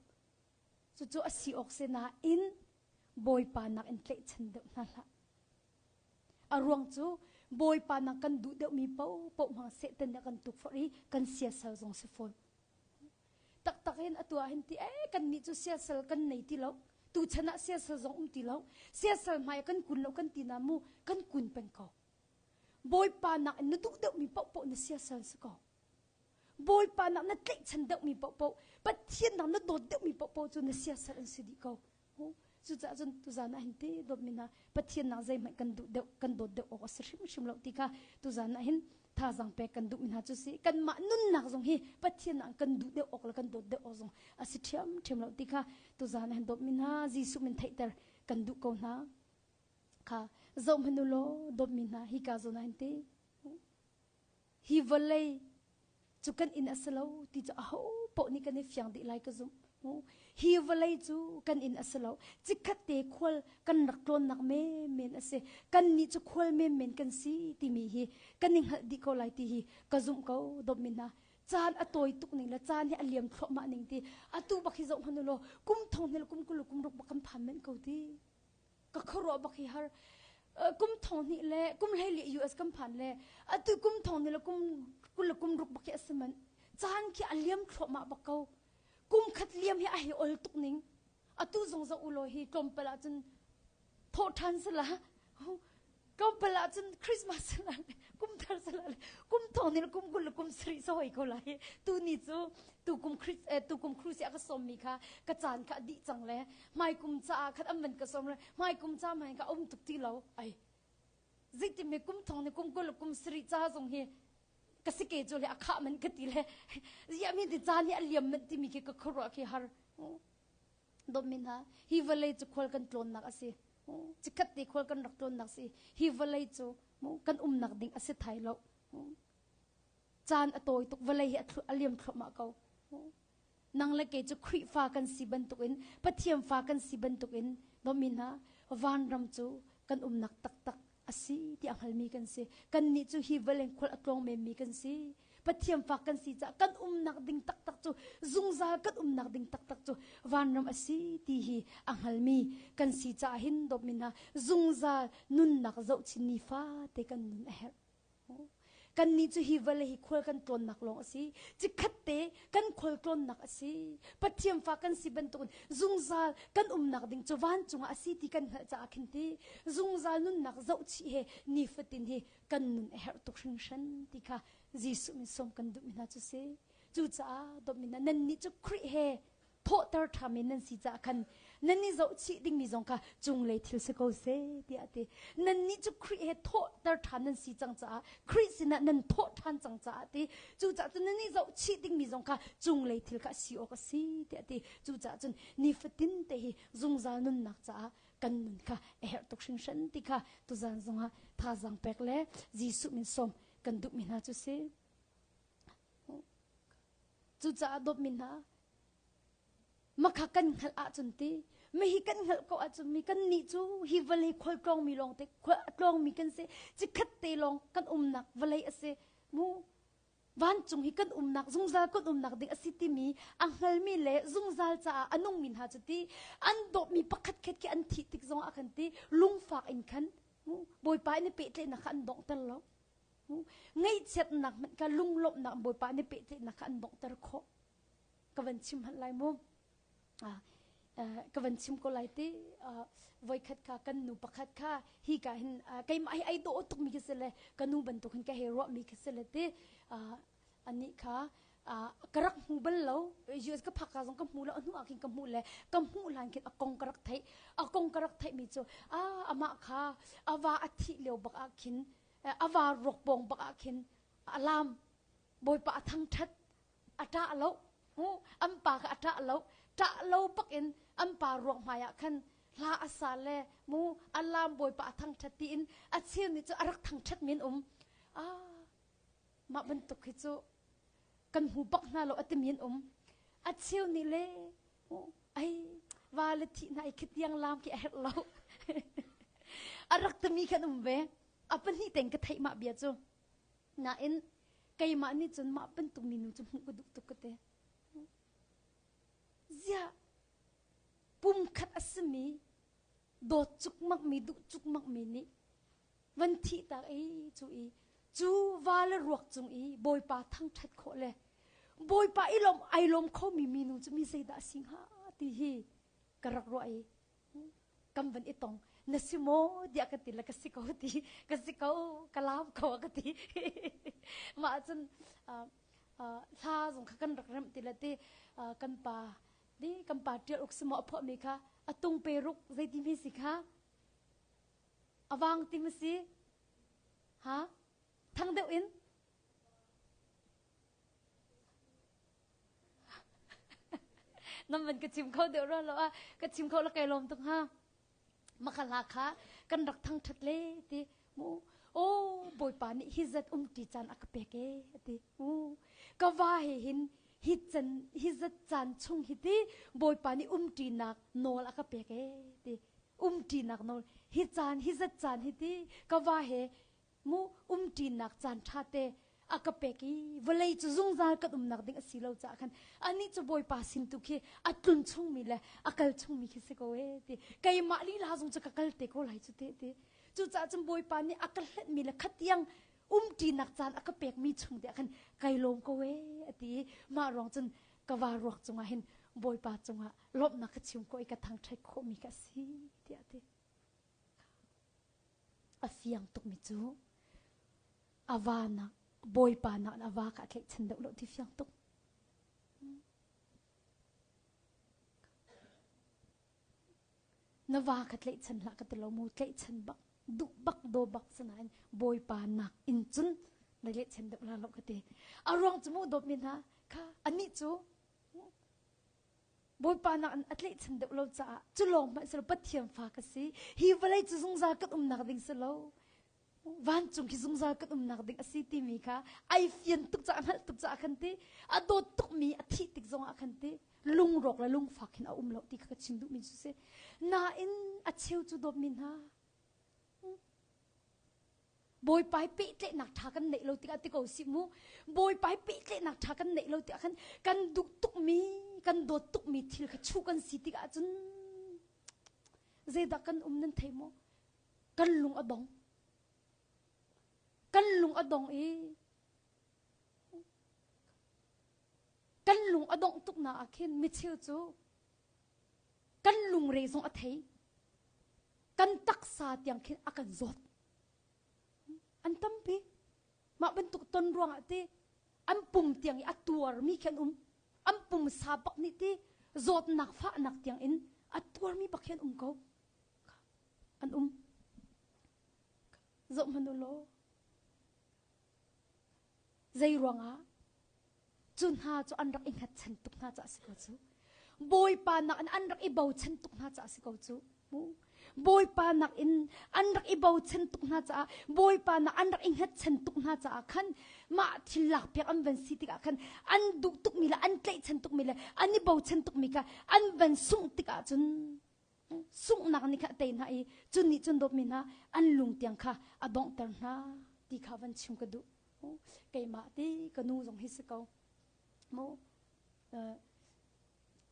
Cucu a si awk si nain Bawipa nak in tlaihchan deuh hna hlah. A ruang cu Bawipa nak kan duh deuhmi paohpaoh hmang Satan nih a kan tukforh i kan siasal zong si fawn. Taktak in atu ah hin ti eh kan nih cu siasal kan nei ti lo. Tu chan ah siasal zong um ti lo. Siasal hmai kan kun lo kan ti na mu kan kun peng ko. Bawipa nak in na duh deuhmi paohpaoh na siasal si ko. Bawipa nak na tlaihchan deuhmi paohpaoh Pathian nak na dawt deuhmi paohpaoh cu na siasal an si dih ko. Cucaah cun tuzan ah hin ti dawtmi hna Pathian nak zeihmanh kan duh deuh kan dawt deuh awk a si hrimhrim lo ti kha tuzan ah hin thazaang pek kan duhmi hna cu si kanmah nunnak zong hi Pathian ah kan duh deuh awk le kan dawt deuh awk zong a si ṭhiamṭhiam lo ti kha tuzan ah hin dawtmi hna Jesuh min theihter kan duh ko hna kha zoh hmanh u law dawtmi hna hi ka zawn ah hin ti Hi vawlei cu kan inn a si lo ti cu aho paoh nih kan i fiang dih lai ka zumh. Hi vawlei cu kan inn a si lo. Chikkhat te khual kan rak tlawnnak menmen a si. Kannih cu khual menmen kan si timi hi kan i hngalh dih ko lai ti hi ka zumh ko dawtmi hna. Caan a tawi tuk ning le caan hi a liam thluahmah ning ti atu bak hi zoh hmanh u law kum thong hnih le kum 20 le kum ruk bak kan phan men ko ti. Ka khuaruah bak hi har. Kum thong hnih le kum hlei li US kan phan le atu kum thong hnih le kum 20 le kum ruk bak hi a si man. Caan khi a liam thluahmah bak ko. Kum khat liam hi a hei ol tuk ning. Atu zong zoh u law hi tlawmpal ahcun thawh ṭhan sala tlawmpal ahcun Christmas sala kum thar sala kum thong hnih le kum 20 le kum sarih sa hoi ko lai. Tu ni cu tu kum Christ tu kum cruise a ka sawmmi kha ka caan kha a dih cang le hmaikum caah khat an van ka sawm le hmaikum ca hmai ka um tuk ti lo ai zeitin me kum thong ni kum 20 le kum sarih ca zong hi ka si ke cu le a khah man ka ti le zia mi ti caan hi a liam man timi khi ka khuaruah khi har dawt min ha hi vawlei cu khual kan tlawnnak a si. Cikhat te khual kan rak tlawnnak si hi vawlei cu kan umnak ding a si thai lo. Caan a tawi tuk vawlei hi a liam thluahmah ko. Nang le kei cu Khrihfa kan si bantukin Pathian fa kan si bantukin dawmi hna vanram cu kan umnak taktak a si ti a hngalmi kan si. Kannih cu hi vawlei khual a tlawng menmi kan si. Pathian fa kan si caah kan umnak ding taktak cu zungzal kan umnak ding taktak cu vanram a si ti hi a hngalmi kan si caah hin dawtmi hna zungzal nunnak zohchin nifa te kan nun a herh. Kannih cu hi vawlei hi khual kan tlawnnak lawng a si. Cikhat te kan khual tlawnnak a si. Pathian fa kan si bantukin zungzal kan umnak ding cu vancung ah a si ti kan hngalh caah khin ti zungzal nunnak zohchih he nifatin hi kan nun a herh tuk hringhran ti kha Jesuh min sawm kan duhmi hna cu si. Cucaah dawtmi hna nannih cu Khrih he thawhter ṭhami nan si caah khan nan i zohchih dingmi zong kha cunglei thil si ko seh tiah a ti. Nannih cu Khrih he thawhter ṭhan nan si cang caah Khrih sinah nan thawh ṭhan cang caah ti. Cucaah cun nan i zohchih dingmi zong kha cunglei thil kha a si awk a si tiah a ti. Cucaah cun nifatin te hi zungzal nunnak caah kan nun kha a herh tuk hringhran ti kha tuzan zongah thazaang pek le Jesuh min sawm kan duhmi hna cu si. Cucaah dawtmi hna, makha kan hngalh ahcun ti, mihi kan hngalh ko ahcun mi kan nih cu hi vawlei khual tlawngmi lawng te khual a tlawngmi kan si, cikhat te lawng kan umnak vawlei a si. Mu vancung hi kan umnak zungzal kan umnak ding a si timi a hngalmi le zungzal caah a nungmi hna cu ti an dawtmi pakhat khat khi an thih tik zong ah khan ti lungfak in khan Bawipa in i pehtlaihnak kha an donghter lo. Ngaihchiatnak hmanh kha lunglawmhnak Bawipa nih pehtlaihnak kha an donghter khawh. Ka van chim hmanh lai mu. Ka van chim ko lai ti voikhat kha kan nu pakhat kha hi ka hin keimah hi ai dawh tuk mi khi si le ka nu bantuk hin ka hei ruah mi khi si le ti anih kha ka rak hmu bal lo US ka phak ka zong ka hmu lo hnu ah khin ka hmuh le ka hmuh hlan khin a kong ka rak theih a kong ka rak theih mi cu a amah kha a va a thih lio bak ah khin a va ruak pawng bak ah khin a lam bawipa a thangṭhat a ṭah lo an pa kha a ṭah lo ṭah lo bak in an pa ruak hmai ah khan hla a sa le mu a lam bawipa a thangṭhat tiin a cheu nih cu a rak thangṭhat min um ah mah bantuk hi cu kan hmu bak hna lo a timi an um a cheu nih le ai va le thih hna i khitiang lam khi a herh lo a rak timi khan um ve a pahnih teng ka theih mah bia cu nain keimah nih cun mah bantuk minu cu hmuh ka duh tuk ka te ziah pumkhat a simi dawt cukmak mi duh cukmak mi nih van thih tak i cu i cu va le ruak cung i bawipa thangṭhat khawh le bawipa i lawm ai lawm khomi minu cu mi zeidah a si hnga ti hi ka rak ruah i kam van i tong na si maw tiah ka ti le ka si ko ti ka si ko ka lam ko ka ti mah cun hla zong kha kan rak remh ti le ti kan pa di kan pa ṭial uk si maw a phuah mi kha a tung pe ruk zeiti mi si kha A vang ti ma si? Ha? Thang deuh in? Nam van ka chim kho deuh rua lo a ka chim kho la kai lawm tuk ha. Makha hla kha kan rak thang that le ti mu o bawipa nih hi zat um ti caan a ka pek e ati u ka va he hin hi can hi zat caan chung hi ti bawipa nih um ṭinak nawl a ka pek e ti umṭinak nawl hi caan hi zat caan hi ti ka va he mu umṭinak caan ṭha te a ka pek i vawlei cu zungzal kan umnak ding a si lo caah khan anih cu bawipa sin tu khi a tlun chungmi le a kal chungmi khi si ko e ti keimah lila zong cu ka kal te ko lai cu te ti cucaah cun bawipa nih a ka hlenhmi le khatiang umṭinak caan a ka pekmi chung te ah khan kai lawm ko e a ti i mah ruang cun ka va ruak cungah hin Bawipa cungah lawmhnak ka chim khawh i ka thangṭhat khawhmi ka si tiah a ti. A fiang tukmi cu a va nak Bawipa nak a va kha a tlaihchan deuh lo ti fiang tuk. Na va kha tlaihchan hlah ka ti lo mu tlaihchan bak duh bak do bak sinain Bawipa nak in cun na tlaihchan deuh la lo ka ti. A ruang cu mu dawtmi hna kha anih cu. Bawipa nak in a tlaihchan deuh lo caah cu lawng hmanh si lo Pathian fa ka si. Hi vawlei cu zungzal kan umnak ding si lo. Vancung khi zungzal kan umnak ding a si timi kha ai fian tuk caah hngalh tuk caah khan ti a dawt tukmi a thih tik zongah khan ti lungrawk le lungfak hin a um lo ti kha ka chim duhmi cu si. Nain a cheu cu dawtmi hna Bawipa hi pehtlaihnak ṭha kan neih lo tikah ti ko sih mu. Bawipa hi pehtlaihnak ṭha kan neih lo tikah khan kan duh tukmi, kan dawt tukmi thil kha chuh kan si tikah cun zeidah kan um nan thei maw? Kan lung a dong. Kan lung a dong i kan lung a dongh tuk na ah khin micheu cu kan lungre zong a thei. Kan taksa tiang khin a kan zawt. An tampi. Mah bantuk ton ruangah ti an pum tiang i a tuarmi khi an um. An pumsa bak nih ti zawtnak fahnak tiang in a tuarmi bak khi an um ko. An um. Zoh hmanh u law. Zei ruangah cu hna cu an rak i hngatchan tuk hna caah si ko cu. Bawipa nak in an rak i bochan tuk hna caah si ko cu. Bawipa nak in an rak i bochan tuk hna caah Bawipa nak an rak i hngatchan tuk hna caah khan mah thil lak piak an van si tikah khan an duh tukmi le an tlaihchan tukmi le an i bochan tukmi kha an van sungh tikah cun sunghnak nih kha a tei hna i cun nih cun dawtmi hna an lung tiang kha a donghter hna ti kha van chim ka duh. Keimah ti ka nu zong hi si ko. Mu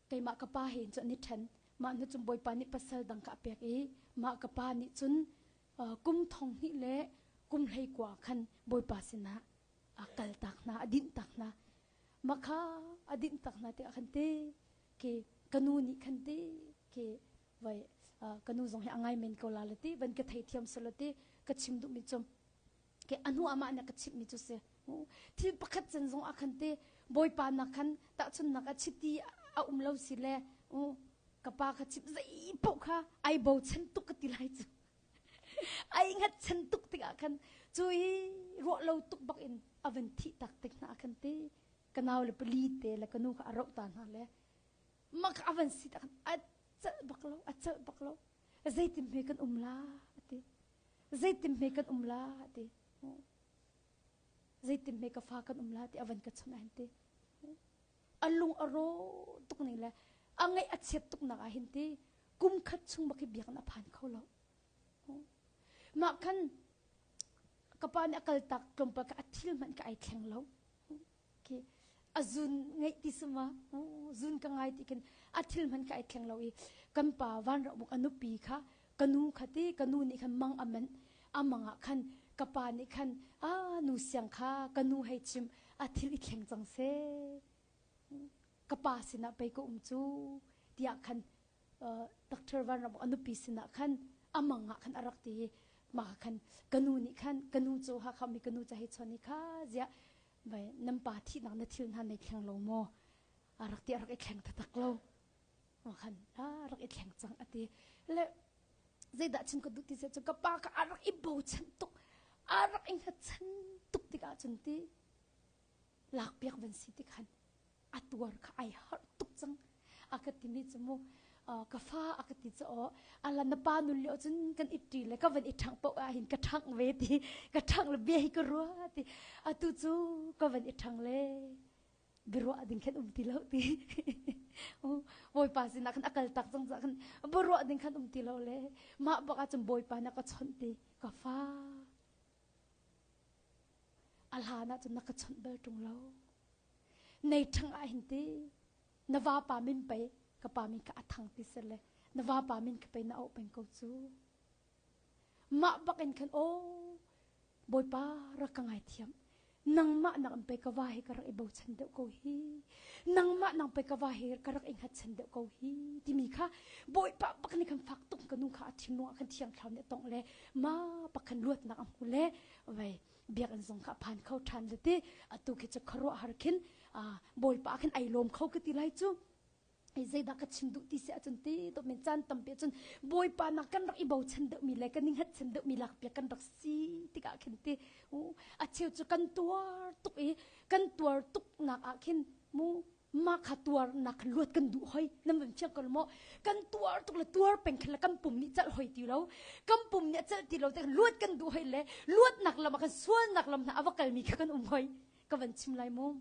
keimah ka pa he cun an i ṭhen. Mah hnu cun Bawipa nih pasal dang kha a pek i mah ka pa nih cun kum thong hnih le kum 19 khan Bawipa sinah a kal tak hna, a dinh tak hna. Mah kha a dinh tak hna tiah khan te ke ka nu nih khan te ke vai ka nu zong hi a ngai men ko la le ti van ka theithiam selo ti ka chim duhmi cu ke anu amah nih ka chimhmi cu si thil pakhat cen zong ah khan te bawipa nak khan tahchunnak a chiti a um lo si le ka pa kha chim zei paoh kha ai bochan tuk ka ti lai cu ai ngat chan tuk tikah khan cu i ruah lo tuk bak in a van thih tak tik hna khan te ka nau le pali te le ka nu kha a roh ta hna le mak a van si tak a celh bak lo a celh bak lo zeitin hme kan um la ati zeitin hme kan um la ti zeitin hme ka fa kan um la ti a van ka chun ahin ti a lung a ro tuk ning le a ngaih a chiat tuk nak ah hin ti kum khat chung bak hi biakinn a phan kho lo mah khan ka pa nih a kal tak tlawmpal ka a thil hmanh ka ai thleng lo khi a zun ngeih ti suma zun ka ngai ti khin a thil hman kha ai thleng lo i kan pa van rak buk a nupi kha ka nu kha ti ka nu nih khan mang a manh a mang ah khan ka pa nih khan a nu siang kha ka nu hei chim a thil i thleng cang se ka pa sinah pei ka um cu tiah khan Dr. Van Ram a nupi sinah khan a mang ah khan a rak ti i mah khan ka nu nih khan ka nu cu Hakha mi ka nu ca hei chawn i kha ziah vai nan pa thihnak na thil hna nei thleng lo maw a rak ti a rak i thleng taktak lo ma khan a rak i thleng cang a ti le zeidah chim ka duh ti cu ka pa ka a rak i bochan tuk a rak i hngatchan tuk tikah cun ti lakpiak van si ti khan a tuar kha ai harh tuk cang a ka timi cu mu ka fa a ka ti cu aw ala na pa nun lio cun kan i ṭi le ka van i ṭhang paoh ah hin ka ṭhang ve ti ka ṭhang le bia hi ka rua ti atu cu ka van i ṭhang le biaruah ding khan um ti lo ti bawipa sinah khan a kal tak cang cah khan biaruah ding khan um ti lo le mah bak ah cun bawipa na ka chawnh ti ka fa a hlan ah cun na ka chawnh bal ṭung lo Nei ṭhang ah hin ti na vapa min pei ka pa min kha a thang ti sel le na vapa min kha pei na auh peng ko cu. Mah bak in khan aw Bawipa rak ka ngaithiam. Nangmah nak in pei ka va hi ka rak i bochan deuh ko hi. Nangmah nang pei ka va hi ka rak i hngatchan deuh ko hi timi kha Bawipa bak nih khan fak tuk ka nu kha a thinlung ah khan thiang thlarau nih a tongh le ma bak khan luatnak a hmu le vai biakinn zong kha a phan kho ṭhan le ti atu khi cu khuaruahhar khin bawipa khin ai lawm kho ka ti lai cu zeidah ka chim duh ti si ahcun ti to men caan tampi ahcun bawipa nak kan rak i bochan deuhmi le kan i hngatchan deuhmi lak piak kan rak si tikah khin ti a cheu cu kan tuar tuk i kan tuar tuk nak ah khin mu. Mah kha tuar nak khan luat kan duh hoi. Nan van fiang ko maw? Kan tuar tuk le tuar peng khan le kan pum nih celh hoi ti lo. Kan pum nih a celh ti lo te luat kan duh hoi le luatnak lam ah khan sualnak lam hna a va kalmi kha kan um hoi. Ka van chim lai mu.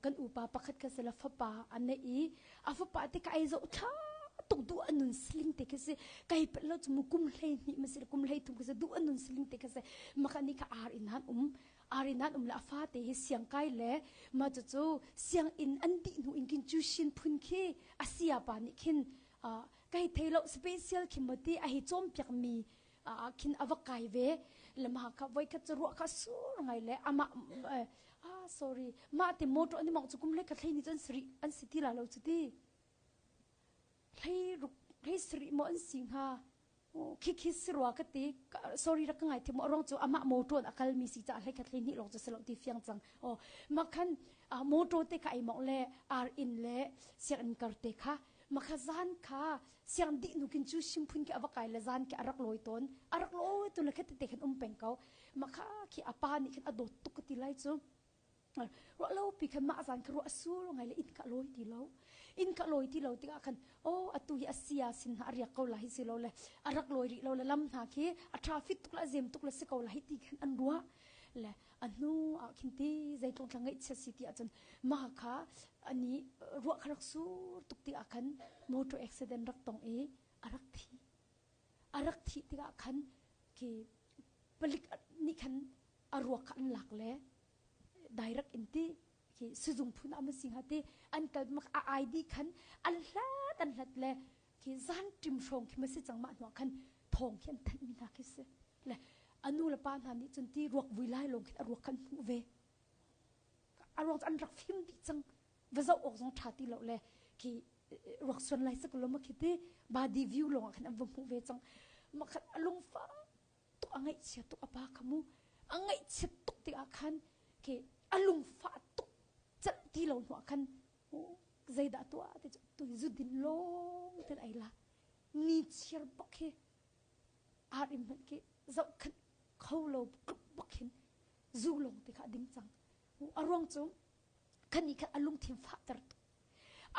Kan upa pakhat kha sila fapa a nei i a fapa te ka ai zoh thla tuk duh a nun siling te khi si kai pe lo chu mu kum hlei hnih ma si kum hlei thum khi si duh a nun siling te khi si maka ni kha ar in han um ar in han um le a fa te hi siang kai le ma chu chu siang in an dih hnu in kin chu shin phun khi a sia pa nih khin kai thei lo special khi mo ti a hi chom piak mi khin a va kai ve le ma kha voi khat chu ruah kha sur ngai le ama ah sorry ma te motor ani mong chu kum le kha thlei ni chun sri an si ti la lo chu ti hlei ruk hlei sri mo an si hnga khi khi si rua ka ti sorry rak ka ngai thi mo rong chu ama motor an akal mi si cha hlei khat hlei ni long chu selo ti fiang chang o ma khan motor te kha ai mong le ar in le siang in kar te kha Makha zan kha siang dih nu kin cu simphun khi ava kai le zan khi arak lawi tawn arak lawi tu le kha tete khan um peng ko makha khi apa nih khan a dawt tuk ka ti lai cu ruah lo pi khan mah zan kha ruah sur ngai le inn ka lawi ti lo inn ka lawi ti lo tikah khan oh atu hi asia sin hna ariak ko la hi si lo le arak lawi rih lo le lam hna khi a traffic tuk la zem tuk la si ko la hi ti khan an ruah le a hnu ah khin ti zeitlung thla ngaihchia si ti ahcun mah kha ani ruah kha rak sur tuk ti ah khan motor accident rak tong i a rak thi a rak thih tikah khan khi palik nih khan a ruak kha an lak le direct in ti khi sizung phun ah ma si hnga ti an kal mak a ID khan an hlat an hlat le khi zan ṭim hrawng khi ma si cang mah hnuah khan thawng khi an thanh mi hna khi si le a nu le pa hna nih cun ti ruak vui lai lawng khin a ruak khan hmuh ve a ruang cu an rak fim dih cang va zoh awk zong ṭha ti lo le khi ruak suan lai sak lo ma khi ti body view lawng ah khan an va hmuh ve cang ma khan a lungfa tuk a ngaihchia tuk a pa kha mu a ngaihchiat tuk tikah khan khi a lungfah tuk celh ti lo hnuah khan zeidah tuah ti cu tu zu din lawng ten ai la ni chiar bak hi ar in hmanh khi zohkhenh kho lo bak hin zu lawng te kha ding cang a ruang cu khan nih khan a lungthin fahter tuk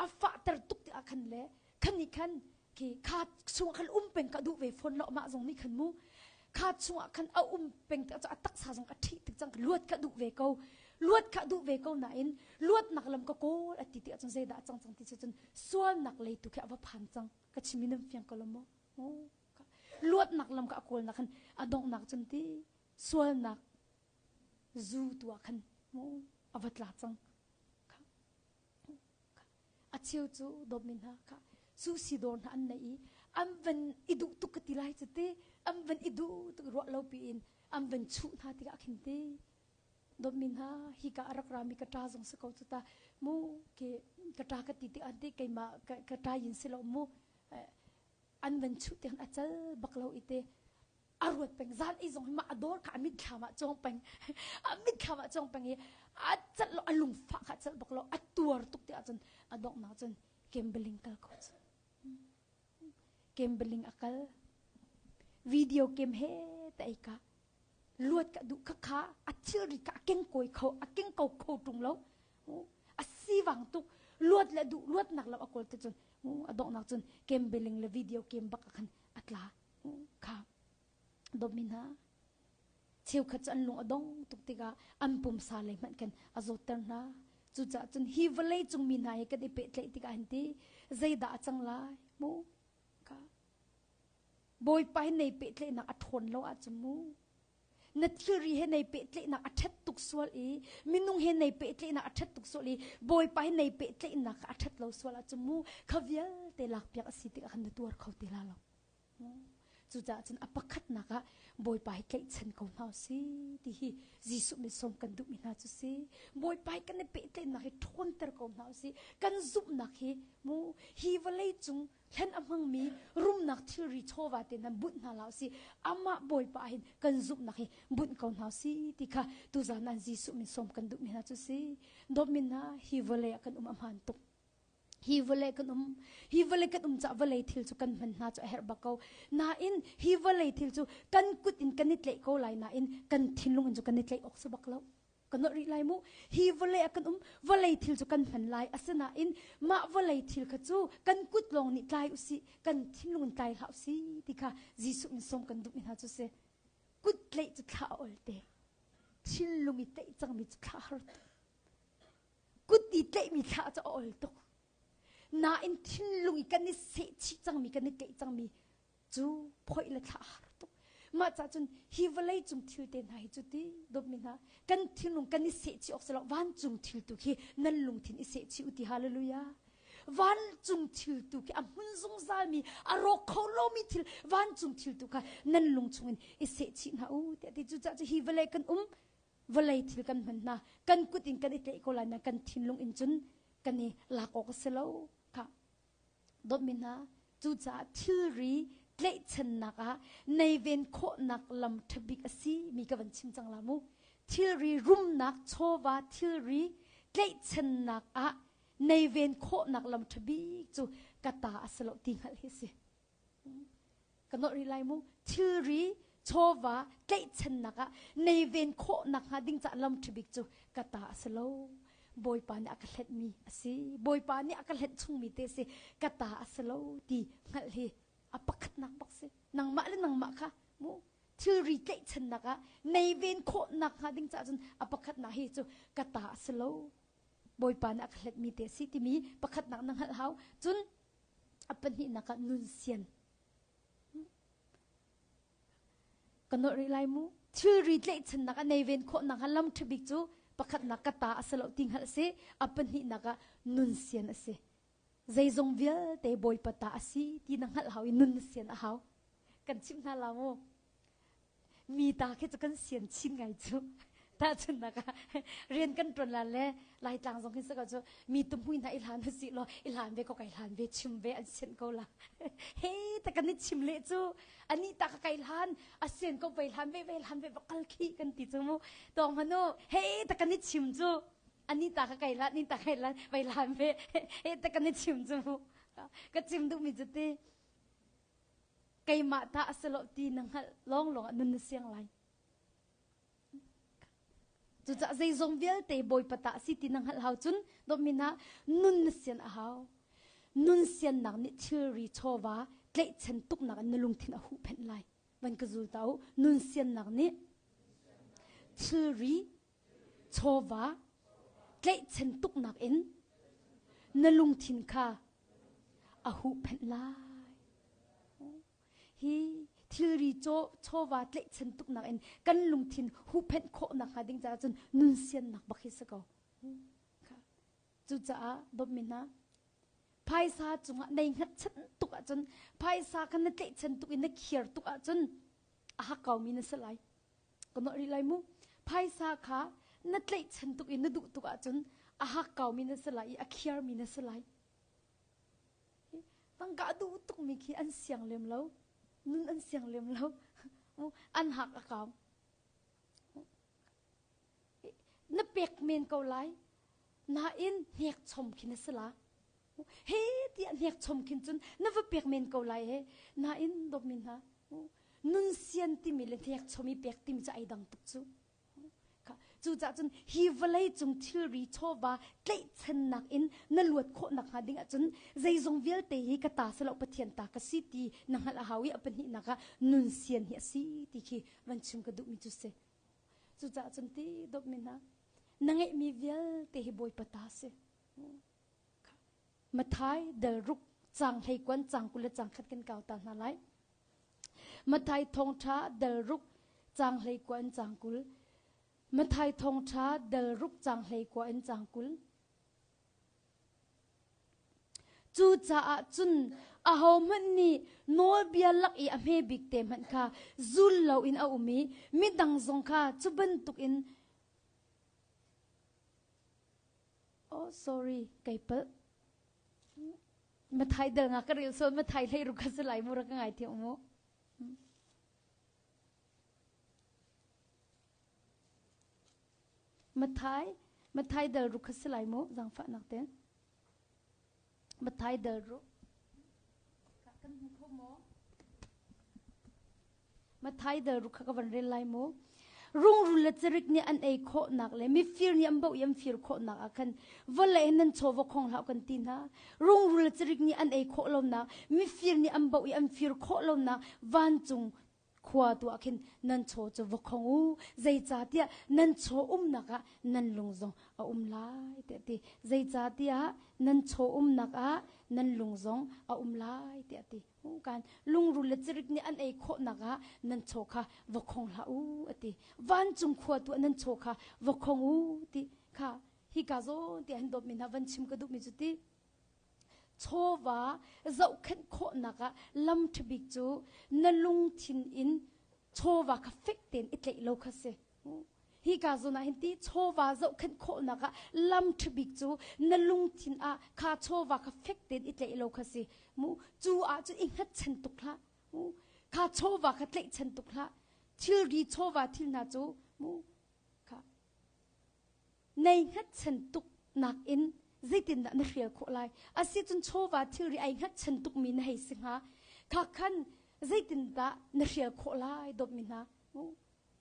a fahter tuk tikah khan le khan nih khan khi kha chungah khan um peng ka duh ve fawn lo mah zong nih khan mu kha chungah khan a um peng tikah a taksa zong a ṭhih tik cang luat ka duh ve ko luat kha duh ve ko nain luatnak lam ka kawl a ti tikah cun zeidah a cang cang ti cun sualnak lei tu khi a va phan cang ka chim in an fiang ko lo maw luatnak lam ka a kawlnak khan a donghnak cun ti sualnak zu tu ah khan a va tla cang A cheu cu dawtmi hna kha cu sidawr hna an nei i an van i duh tuk ka ti lai cu ti an van i duh tuk ruah lo piin an van chuh hna tikah khin ti dawtmi hna hika a rak rami ka ṭa zong si ko cu ta mu ke ka ṭa ka ti tik an ti keimah ka ṭa yin si lo mu an van chuh tiang a cal bak lo i te a ruat peng zan i zong hi mah a dawr kha a mitthlam ah cawng peng a mitthlam ah cawng peng i a celh lo a lungfah kha a celh bak lo a tuar tuk ti ahcun a donghnak cun gambling kal ko cu gambling a kal video game he ta ei ka luat ka duh kha kha a thilri kha a keng kawi kho a keng ko kho tung lo a siwang tuk luat le duh luatnak lo a kawl te cun a donghnak cun gambling le video game bak ah khan a tla Kha dawtmi hna cheukhat cu an lung a dong tuk tikah an pumsa lei hmanh khan a zawtter hna. Cucaah cun hi vawlei cung mi hna he kan i pehtlaih tikah hin ti zeidah a cang lai mu kha Bawipa hi nei pehtlaihnak a ṭhawn lo ahcun mu na thilri he nei pehtlaihnak a ṭhat tuk sual i minung he nei pehtlaihnak a ṭhat tuk sual i Bawipa he nei pehtlaihnak a ṭhat lo sual ahcun mu kha vialte lakpiak a si tikah khan na tuar kho ti la lo. Cucaah cun a pakhatnak ah Bawipa hi tlaihchan ko hna si ti hi Jesuh min sawm kan duhmi hna cu si. Bawipa hi kan i pehtlaihnak hi ṭhawnter ko hna si. Kan zumhnak hi mu hi vawlei cung hlen a hmangmi rumnak thilri chawva te hna bunh hna la si. Amah Bawipa hin kan zumhnak hi bunh ko hna si ti kha tuzan ah Jesuh min sawm kan duhmi hna cu si. Dawtmi hna hi vawlei ah kan um a hmaan tuk. Hi vawlei kan um hi vawlei kan um caah vawlei thil cu kan hman hna cu a herh bak ko. Nain hi vawlei thil cu kan kut in kan i tlaih ko lai nain kan thinlung in cu kan i tlaih awk si bak lo. Kan nolh rih lai mu. Hi vawlei ah kan um, vawlei thil cu kan hman lai. Asinain mah vawlei thil kha cu kan kut lawng nih tlai usih, kan thinlung in tlai hlah usih ti kha Jesuh min sawm kan duhmi hna cu si. Kut tlaih cu thlah a ol te. Thinlung i tlaih cangmi cu thlah har tuk. Kut i tlaihmi thlah cu a ol tuk. Nain thinlung i kan i seh chih cangmi, kan i tlaih cangmi cu phoih le thlah har tuk. Mah ca cun hi vawlei cung thil te hna hi cu ti dawtmi hna kan thinlung kan i seh chih awk si lo vancung thil tu khi nan lungthin i seh chih u ti hallelujah. Vancung thil tu khi a hmun zungzal mi a rawk kho lomi thil vancung thil tu kha nan lung chungin i seh chih hna u tiah ti cu ca cu hi vawlei kan um vawlei thil kan hman hna kan kut in kan i tlaih ko lai na kan thinlung in cun kan i lak awk a si lo kha Dawtmi hna, cucaah thilri tlaihchannak ah neiven khawhnak lam ṭhabik a si mi ka van chim cang la mu. Thilri rumnak chawva thilri tlaihchannak ah neiven khawhnak lam ṭhabik cu ka ta a si lo ti hngalh hi a si. Ka nolh rih lai mu. Thilri chawva tlaihchannak ah neiven khawhnak hnga ding caah lam ṭhabik cu ka ta a si lo. Bawipa nih a ka hlenhmi a si. Bawipa nih a ka hlenh chungmi te si. Ka ta a si lo ti hngalh hi a pakhatnak bak si. Nangmah le nangmah kha mu thilri tlaihchannak ah neiven khawhnak hnga ding caah cun a pakhatnak hi cu ka ta a si lo. Bawipa nih a ka hlenhmi te si timi pakhatnak na hngalh hau. Cun a pahnihnak ah nun sian. Ka nolh rih lai mu. Thilri tlaihchannak a nei ven khawhnak ah lam ṭhabik cu pakhatnak ka ta a si lo ti hngalh a si. A pahnihnak ah nun sian a si. Zeizong vialte Bawipa ta a si ti na hngalh hau i nun na sian a hau. Kan chimh hna la mu. Mi ta khi cu kan sian chin ngai cu. Tahchunhnak ah rian kan ṭuan la le Laitlang zong hin saka cu mi tumhui hna i hlan usih law i hlan ve ko kai hlan ve chim ve an sian ko la. He ta kan i chim le cu ani ta ka kai hlan a sian ko vei hlan ve vei hlan ve va kal khi kan ti cu mu. Tawng hmanu he ta kan i chim cu ani ta ka kai hlan ni ta kai hlan vei hlan ve he ta kan i chim cu mu. Ka chim duh mi cu ti keimah ta a si lo ti na hngalh lawnglawng ah nun na siang lai. Cucaah zeizong vialte Bawipa ta a si ti na hngalh hau cun dawtmi hna nun na sian a hau. Nun siannak nih thilri chawva tlaihchan tuknak in na lungthin a huhphenh lai. Van ka zul ta u. Nun siannak nih thilri chawva tlaihchan tuknak in na lungthin kha a huhphenh lai. Hi thilri chawva tlaihchan tuknak in kan lungthin huhphenh khawhnak hnga ding caah cun nun siannak bak hi si ko. Cucaah dawtmi hna, phaisa cungah nei hngatchan tuk ahcun phaisa kha na tlaihchan tuk i na khiar tuk ahcun a hakkaumi na si lai. Ka nolh rih lai mu. Phaisa kha na tlaihchan tuk i na duh tuk ahcun a hakkaumi na si lai i a khiarmi na si lai. Tangka a duh tukmi khi an siang lem lo. Nun an siang lem lo. An hak a kau. Na pek men ko lai. Nain hnek chom khi na si la. He tiah hnek chom khin cun na va pek men ko lai he. Nain dawtmi hna nun sian timi le hnek chom i pek timi cu ai dang tuk cu. Cucaah cun hi vawlei cung thilri chawva tlaihchannak in na luat khawh nakhnga ding ahcun zeizong vialte hi ka ta si lo Pathian ta ka si ti na hngalh a hau i a pahnihnak ah nun sian hi a si ti khi van chim ka duhmi cu si. Cucaah cun ti dawtmi hna na ngeihmi vialte hi Bawipa ta si. Mathai dal ruk cang hlei kuan cang 20 le cang khat kan kau ta hna lai. Mathai thawngṭha dal ruk caang 19 in caang 20. Mathai thawngṭha dal ruk caang 19 in caang 20. Cucaah cun ahohmanh nih nawlbia lak i a hme bik te hmanh kha zul loin a um i midang zong kha cu bantukin Oh sorry kai palh. Mathai dal nga ka rel sawn Mathai hlei ruk ka si lai mu ra ka ngai thiam mu. Mathai Mathai dal ruk ka si lai mu zangfah nak ten. Mathai dal ruk. Kan hmu kho maw? Mathai dal ruk kha ka van rel lai mu. Rungrul le cirik nih an ei khawhnak le mifir nih an boh i an fir khawhnak ah khan vawlei in nan chaw va khong hlah kan ti hna. Rungrul le cirik nih an ei khawh lonak, mifir nih an boh i an fir khawh lonak vancung khua tu ah khin nan chaw cu va khong u. Zeicahtiah nan chaw umnak ah nan lung zong a um lai tiah ti. Zeicahtiah nan chaw umnak ah nan lung zong a um lai tiah ti. Kan lungrul le cirik nih an ei khawhnak ah nan chaw kha va khong hlah u a ti. Vancung khua tu ah nan chaw kha va khong u ti kha hika zawn ti hin dawtmi hna van chim ka duhmi cu ti chawva zohkhenh khawhnak ah lam ṭhabik cu na lungthin in chawva kha fek tein i tlaih lo kha si. Hika zawn ah hin ti chawva zohkhenh khawhnak ah lam ṭhabik cu na lungthin ah kha chawva kha fek tein i tlaih lo kha si. Mu cu ah cun i hngatchan tuk hlah. Mu kha chawva kha tlaihchan tuk hlah. Thilri chawva thil hna cu mu kha nei hngatchan tuk nakin zeitindah na hrial khawh lai? Asicun chawva thilri ai hngatchan tukmi na hei si hnga. Kha khan zeitindah na hrial khawh lai dawtmi hna?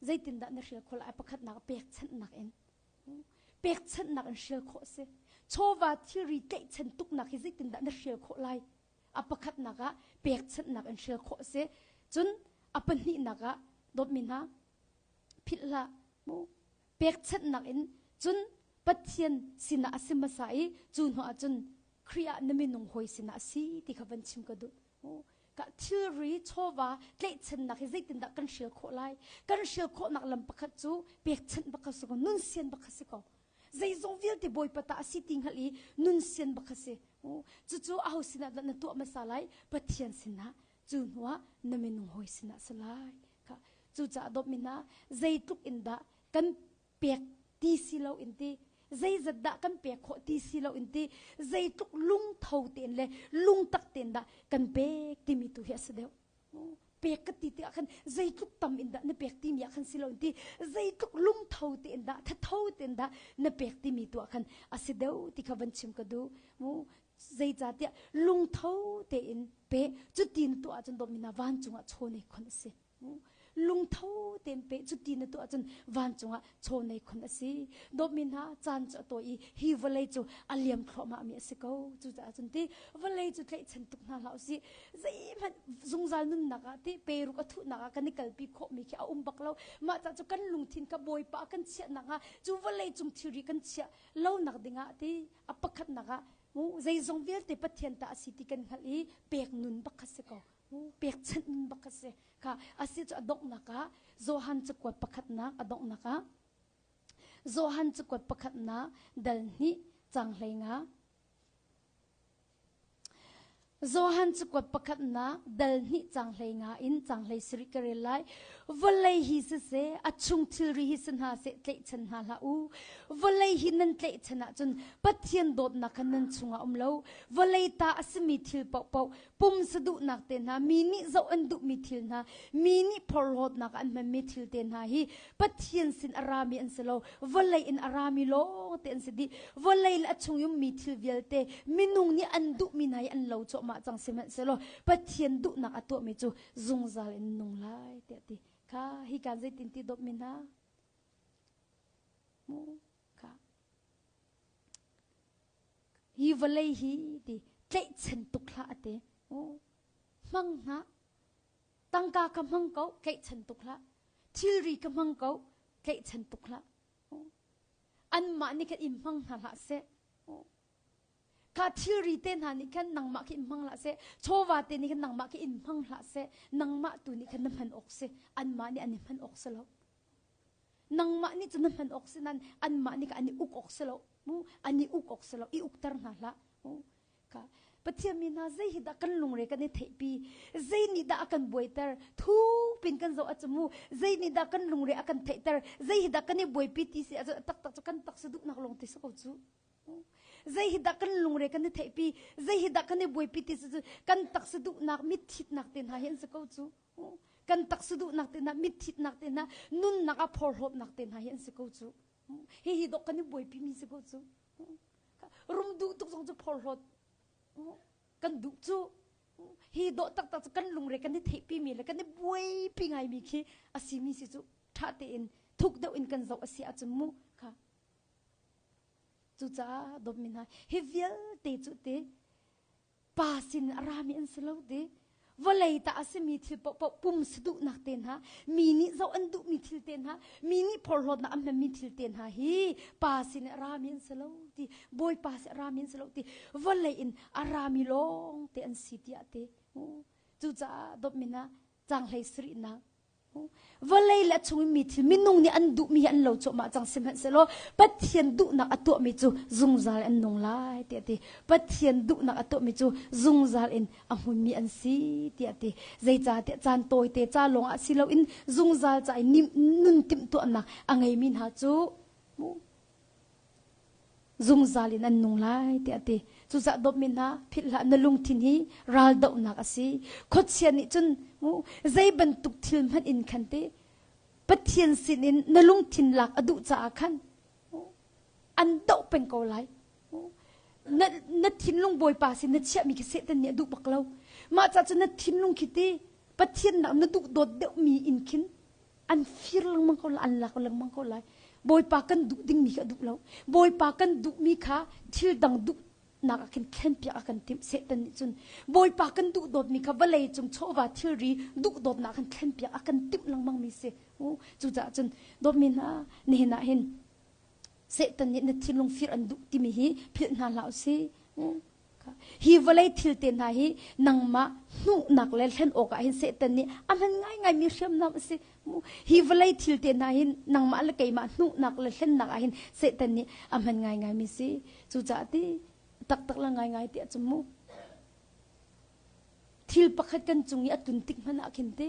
Zeitindah na hrial khawh lai? Pakhatnak pekchanhnak in. Pekchanhnak in hrial khawh a si. Chawva thilri tlaihchan tuknak hi zeitindah na hrial khawh lai? A pakhatnak ah pekchanhnak in hrial khawh a si. Cun a pahnihnak ah dawtmi hna philh hlah mu pekchanhnak in cun Pathian sinah a si hmasa i cu hnu ah cun Khrih ah na minung hawi sinah a si ti kha van chim ka duh. Ka thilri chawva tlaihchannak hi zeitindah kan hrial khawh lai? Kan hrial khawhnak lam pakhat cu pekchanh bak kha si ko, nun sian bak kha si ko. Zeizong vialte Bawipa ta a si ti hngalh i nun sian bak kha si. Cucu aho sinah dah na tuah hmasa lai? Pathian sinah cu hnuah na minung hawi sinah si lai. Cucaah dawtmi hna, zeitluk in dah kan pek ti si lo in ti zeizat dah kan pek khawh ti si lo in ti zeitluk lungtho tein le lungtak tein dah kan pek timi tu hi a si deuh. Pek ka ti tikah khan zeitluk tam in dah na pek timi ah khan si lo in ti zeitluk lungtho tein dah thatho tein dah na pek timi tu ah khan a si deuh ti kha van chim ka duh. Mu zeicahtiah lungtho tein pe cuti na tuah ahcun dawtmi hna vancung ah chaw nei khon a si. Lungtho tein pe cuti na tuah ahcun vancung ah chaw nei khon a si. Dawtmi hna caan cu a tawi i hi vawlei cu a liam thluahmah mi a si ko. Cucaah cun ti vawlei cu tlaihchan tuk hna hlah usih. Zeihmanh zungzal nunnak ah ti peruk a thuhnak ah kan i kalpi khawhmi khi a um bak lo. Mah ca cu kan lungthin kha Bawipa ah kan chiahnak ah cu vawlei cung thilri kan chiah lonak dingah ti a pakhatnak ah mu zeizong vialte Pathian ta a si ti kan hngalh i pek nun bak kha si ko. Pekchanh nun bak kha si. Kha a si cu a donghnak ah Johan cakuat pakhatnak a donghnak ah Johan cakuat pakhatnak dal hnih cang hlei nga Johan cakuat pakhatnak dal hnih cang hlei nga in cang hlei sarih ka rel lai. Vawlei hi siseh, a chung thilri hi si hna seh, tlaihchan hna hlah u. Vawlei hi nan tlaihchan ahcun Pathian dawtnak kha nan chungah um lo. Vawlei ta a simi thil paohpaoh, pumsa duhnak te hna, mi nih zoh an duhmi thil hna, mi nih phorhlawtnak an hmanmi thil te hna hi Pathian sin a rami an si lo, vawlei in a rami lawng te an si dih. Vawlei le a chung i ummi thil vialte minung nih an duhmi hna hi an lo cuahmah cang sihmanhsehlaw Pathian duhnak a tuahmi cu zungzal in nung lai tiah ti. Kha hi kan zeitin ti dawtmi hna? Mu kha hi vawlei hi ti tlaihchan tuk hlah a ti. Hmang hna Tangka ka hmang ko, tlaihchan tuk hlah. Thilri ka hmang ko, tlaihchan tuk hlah. Anmah nih khan in hmang hna hlah seh. Kha thilri te hna nih khan nangmah khi in hmang hlah seh. Chawva te nih khan nangmah khi in hmang hlah seh. Nangmah tu nih khan na hman awk si. Anmah nih an i hman awk si lo. Nangmah nih cun na hman awk si nan anmah nih khan an i uk awk si lo. Mu an i uk awk si lo. I ukter hna hlah. Ka Pathian mi hna zei hi dah kan lungre kan i theihpi zei nih dah a kan buaiter thu pin kan zoh a mu zei nih dah kan lungre a kan theihter zei hi dah kan i buaipi ti si a taktak cu kan taksa duhnak lawng ti si ko cu zei hi dah kan lungre kan i theihpi zei hi dah kan i buaipi ti si cu kan taksa duhnak mitthitnak te hna hi an si ko cu kan taksa duhnak te hna mitthitnak te hna nunnak a phorhlawtnak te hna hi an si ko cu hi hi dok kan i buaipi mi si ko cu Rum duh tuk zong cu phorhlawt kan duh cu hi dawh taktak cu kan lungre kan i theihpi mi le kan i buaipi ngaimi khi a simi si cu ṭha tein Thuk deuh in kan zoh a si ahcun mu kha. Cucaah dawtmi hna, hi vialte cu te pa sin a rami an si lo ti. Vawlei ta a simi thil paohpaoh pum si duhnak te hna, mi nih zoh an duhmi thil te hna, mi nih porhlawtnak an hmanmi thil te hna hi pa sin a rami an si lo ti, Bawipa sin a rami an si lo ti, vawlei in a rami lawng te an si tiah ti. Cucaah dawtmi hna, caang hlei sarihnak Vawlei le a chung in mi thil minung nih an duhmi hi an lo cuahmah cang sihmanhsehlaw Pathian duhnak a tuahmi cu zungzal an nung lai tiah a ti. Pathian duhnak a tuahmi cu zungzal in a hmunmi an si tiah a ti. Zeicahtiah caan tawite ca lawngah si loin zungzal ca i nun timhtuahnak a ngeimi hna cu zungzal in an nung lai tiah a ti. Cucaah dawtmi hna, philh hlah na lungthin hi raldohnak a si. Khuachia nih cun zei bantuk thil hmanh in khan te Pathian sinin na lungthin lak a duh caah khan an doh peng ko lai. Na, na thinlung Bawipa sin na chiahmi khi Satan nih a duh bak lo. Mah caah cun na thinlung khi ti Pathian nak na duh dawt deuhmi in khin an fir lengmang ko lai an lak lengmang ko lai bawipa kan duh dingmi kha a duh lo bawipa kan duhmi kha thil dang duhnak ah khin thlenpiak a kan timh satan nih cun bawipa kan duh dawtmi kha vawlei cung chawva thilri duh dawtnak khan thlenpiak a kan timh lengmang mi si cucaah cun dawtmi hna nihin ah hin satan nih na thinlung fir an duh timi hi philh hna hlah usih Hi vawlei thil te hna hi nangmah hnuhnak le hlen awkah hin Satan nih a hman ngaingaimi hriamnam a si. Hi vawlei thil te hna hi nangmah le keimah hnuhnak le hlennak ah hin Satan nih a hman ngaingaimi si. Cucaah ti taktak le ngaingai ti ahcun mu thil pakhat kan cung i a tun tik hmanh ah khin ti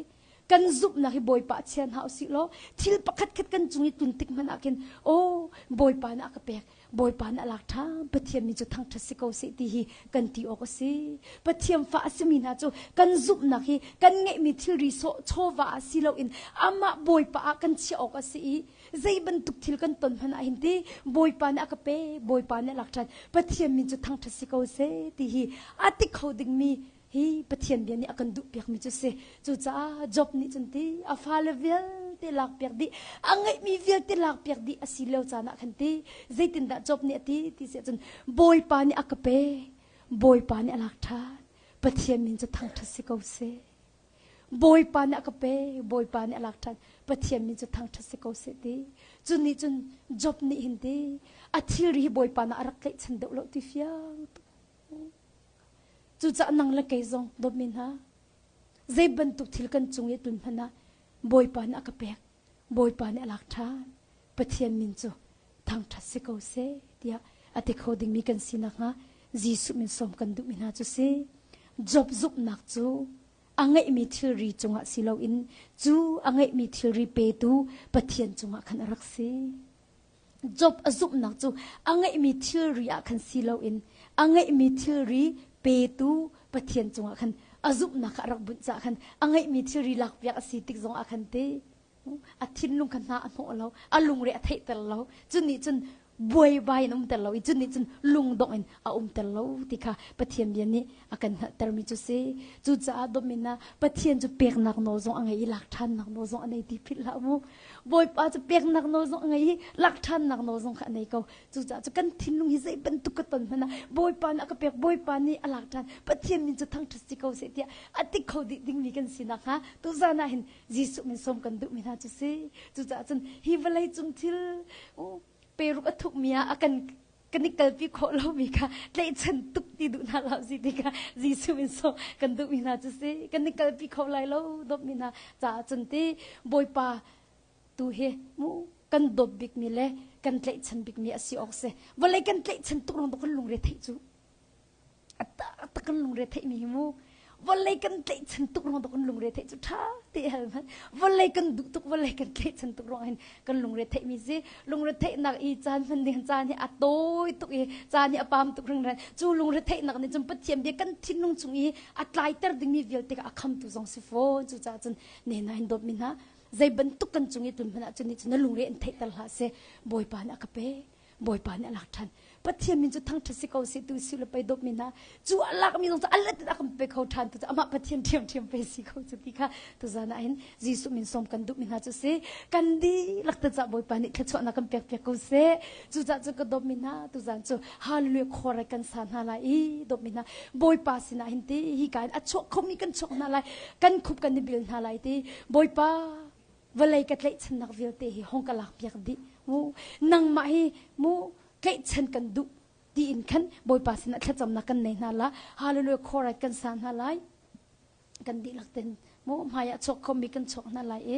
kan zumhnak hi Bawipa chia hna usih law thil pakhat khat kan cung i tun tik hmanh ah khin aw Bawipa nih a ka pek Bawipa nih a lak ṭhan Pathian mi cu thangṭhat si ko seh ti hi kan ti awk a si Pathian fa a simi hna cu kan zumhnak hi kan ngeihmi thilri sawh chawva ah si loin amah Bawipa ah kan chiah awk a si i zei bantuk thil kan ton hmanh ah hin ti Bawipa nih a ka pe Bawipa nih a lak ṭhan Pathian min cu thangṭhat si ko seh ti hi a ti kho dingmi hi Pathian bia nih a kan duhpiakmi cu si. Cucaah Job nih cun ti a fale vialte lakpiak dih, a ngeihmi vialte lakpiak dih a si lio caan ah khan ti zeitindah Job nih a ti ti si ahcun Bawipa nih a ka pe, Bawipa nih a lak ṭhan, Pathian min cu thangṭhat si ko seh. Bawipa nih a ka pe, Bawipa nih a lak ṭhan, Pathian min cu thangṭhat si ko seh ti. Cu nih cun Job nih hin ti a thilri hi Bawipa nih a rak tlaihchan deuh lo ti fiang tuk. Cucaah nang le kei zong dawtmi hna, zei bantuk thil kan cung i tlun hmanh ah Bawipa nih a ka pek, Bawipa nih a lak ṭhan, Pathian min cu thangṭhat si ko seh tiah a ti kho dingmi kan si nakhnga Jesuh min sawm kan duhmi hna cu si. Job zumhnak cu a ngeihmi thilri cungah si loin cu a ngeihmi thilri petu Pathian cungah khan a rak si. Job a zumhnak cu a ngeihmi thilri ah khan si loin a ngeihmi thilri petu Pathian cungah khan a zumhnak kha a rak bunh caah khan a ngeihmi thilri lakpiak a si tik zong ah khan te a thinlung kha hna a hnawh lo a lungre a theihter lo cu nih cun buaibai in umter lo i cu nih cun lungdongh in a umter lo ti kha Pathian bia nih a kan hngalhtermi cu si. Cucaah dawtmi hna, Pathian cu peknak nawl zong a ngei i lak ṭhannak nawl zong a nei ti philh hlah mu. Bawipa cu peknak nawl zong a ngei i lak ṭhannak nawl zong kha a nei ko. Cucaah cu kan thinlung hi zei bantuk ka ton hmanh ah Bawipa nih a ka pek, Bawipa nih a lak ṭhan, Pathian min cu thangṭhat si ko seh tiah a ti kho dih dingmi kan si nakhnga tuzan ah hin Jesuh min sawm kan duhmi hna cu si. Cucaah cun hi vawlei cung thil peruk a thukmi ah a kan kan i kalpi khawh lomi kha tlaihchan tuk ti duh hna hlah si ti kha Jesuh min sawm kan duhmi hna cu si. Kan i kalpi kho lai lo dawtmi hna caah cun ti Bawipa tu hi mu kan dawt bikmi le kan tlaihchan bikmi a si awk si. Vawlei kan tlaihchan tuk rong kan lungre theih cu. A taktak kan lungre theihmi hi mu vawlei kan tlaihchan tuk ruang kan lungre theih cu ṭha te hal hmanh vawlei kan duh tuk vawlei kan tlaihchan tuk ruang hin kan lungre theihmi si lungre theihnak i caan hman ding caan hi a tawi tuk i caan hi a pam tuk hringhran cu lungre theihnak nih cun Pathian bia kan thinlung chung i a tlaiter dingmi vialte kha a khamtu zong si fawn cucaah cun ne na hin dawtmi hna zei bantuk kan cung i tlun hmanh ah cun nih cun na lungre in theihter hlah seh Bawipa nih a ka pek Bawipa nih a lak ṭhan. Pathian min cu thangṭhat si ko seh tu si le pei dawtmi hna cu a lakmi zong cu a let in a kan pe kho ṭhan tu cu amah Pathian ṭhiamṭhiam pe si ko cu ti kha tuzan ah hin Jesuh min sawm kan duhmi hna cu si. Kan dihlak te cah Bawipa nih thluachuahnak kan pek piak ko seh. Cucaah cu ka dawtmi hna tuzan cu hallelujah khuarai kan sa hna lai i dawtmi hna Bawipa sinah hin ti hi ka in a chuak khomi kan chuak hna lai kan khup kan i bil hna lai ti Bawipa vawlei ka tlaihchannak vialte hi hong ka lak piak dih mu nangmah hi mu tlaihchan kan duh tiin khan Bawipa sinah thlacamnak kan nei hna la hallelujah khuarai kan sa hna lai kan dihlak ten mu hmai ah chuak khomi kan chuak hna lai i.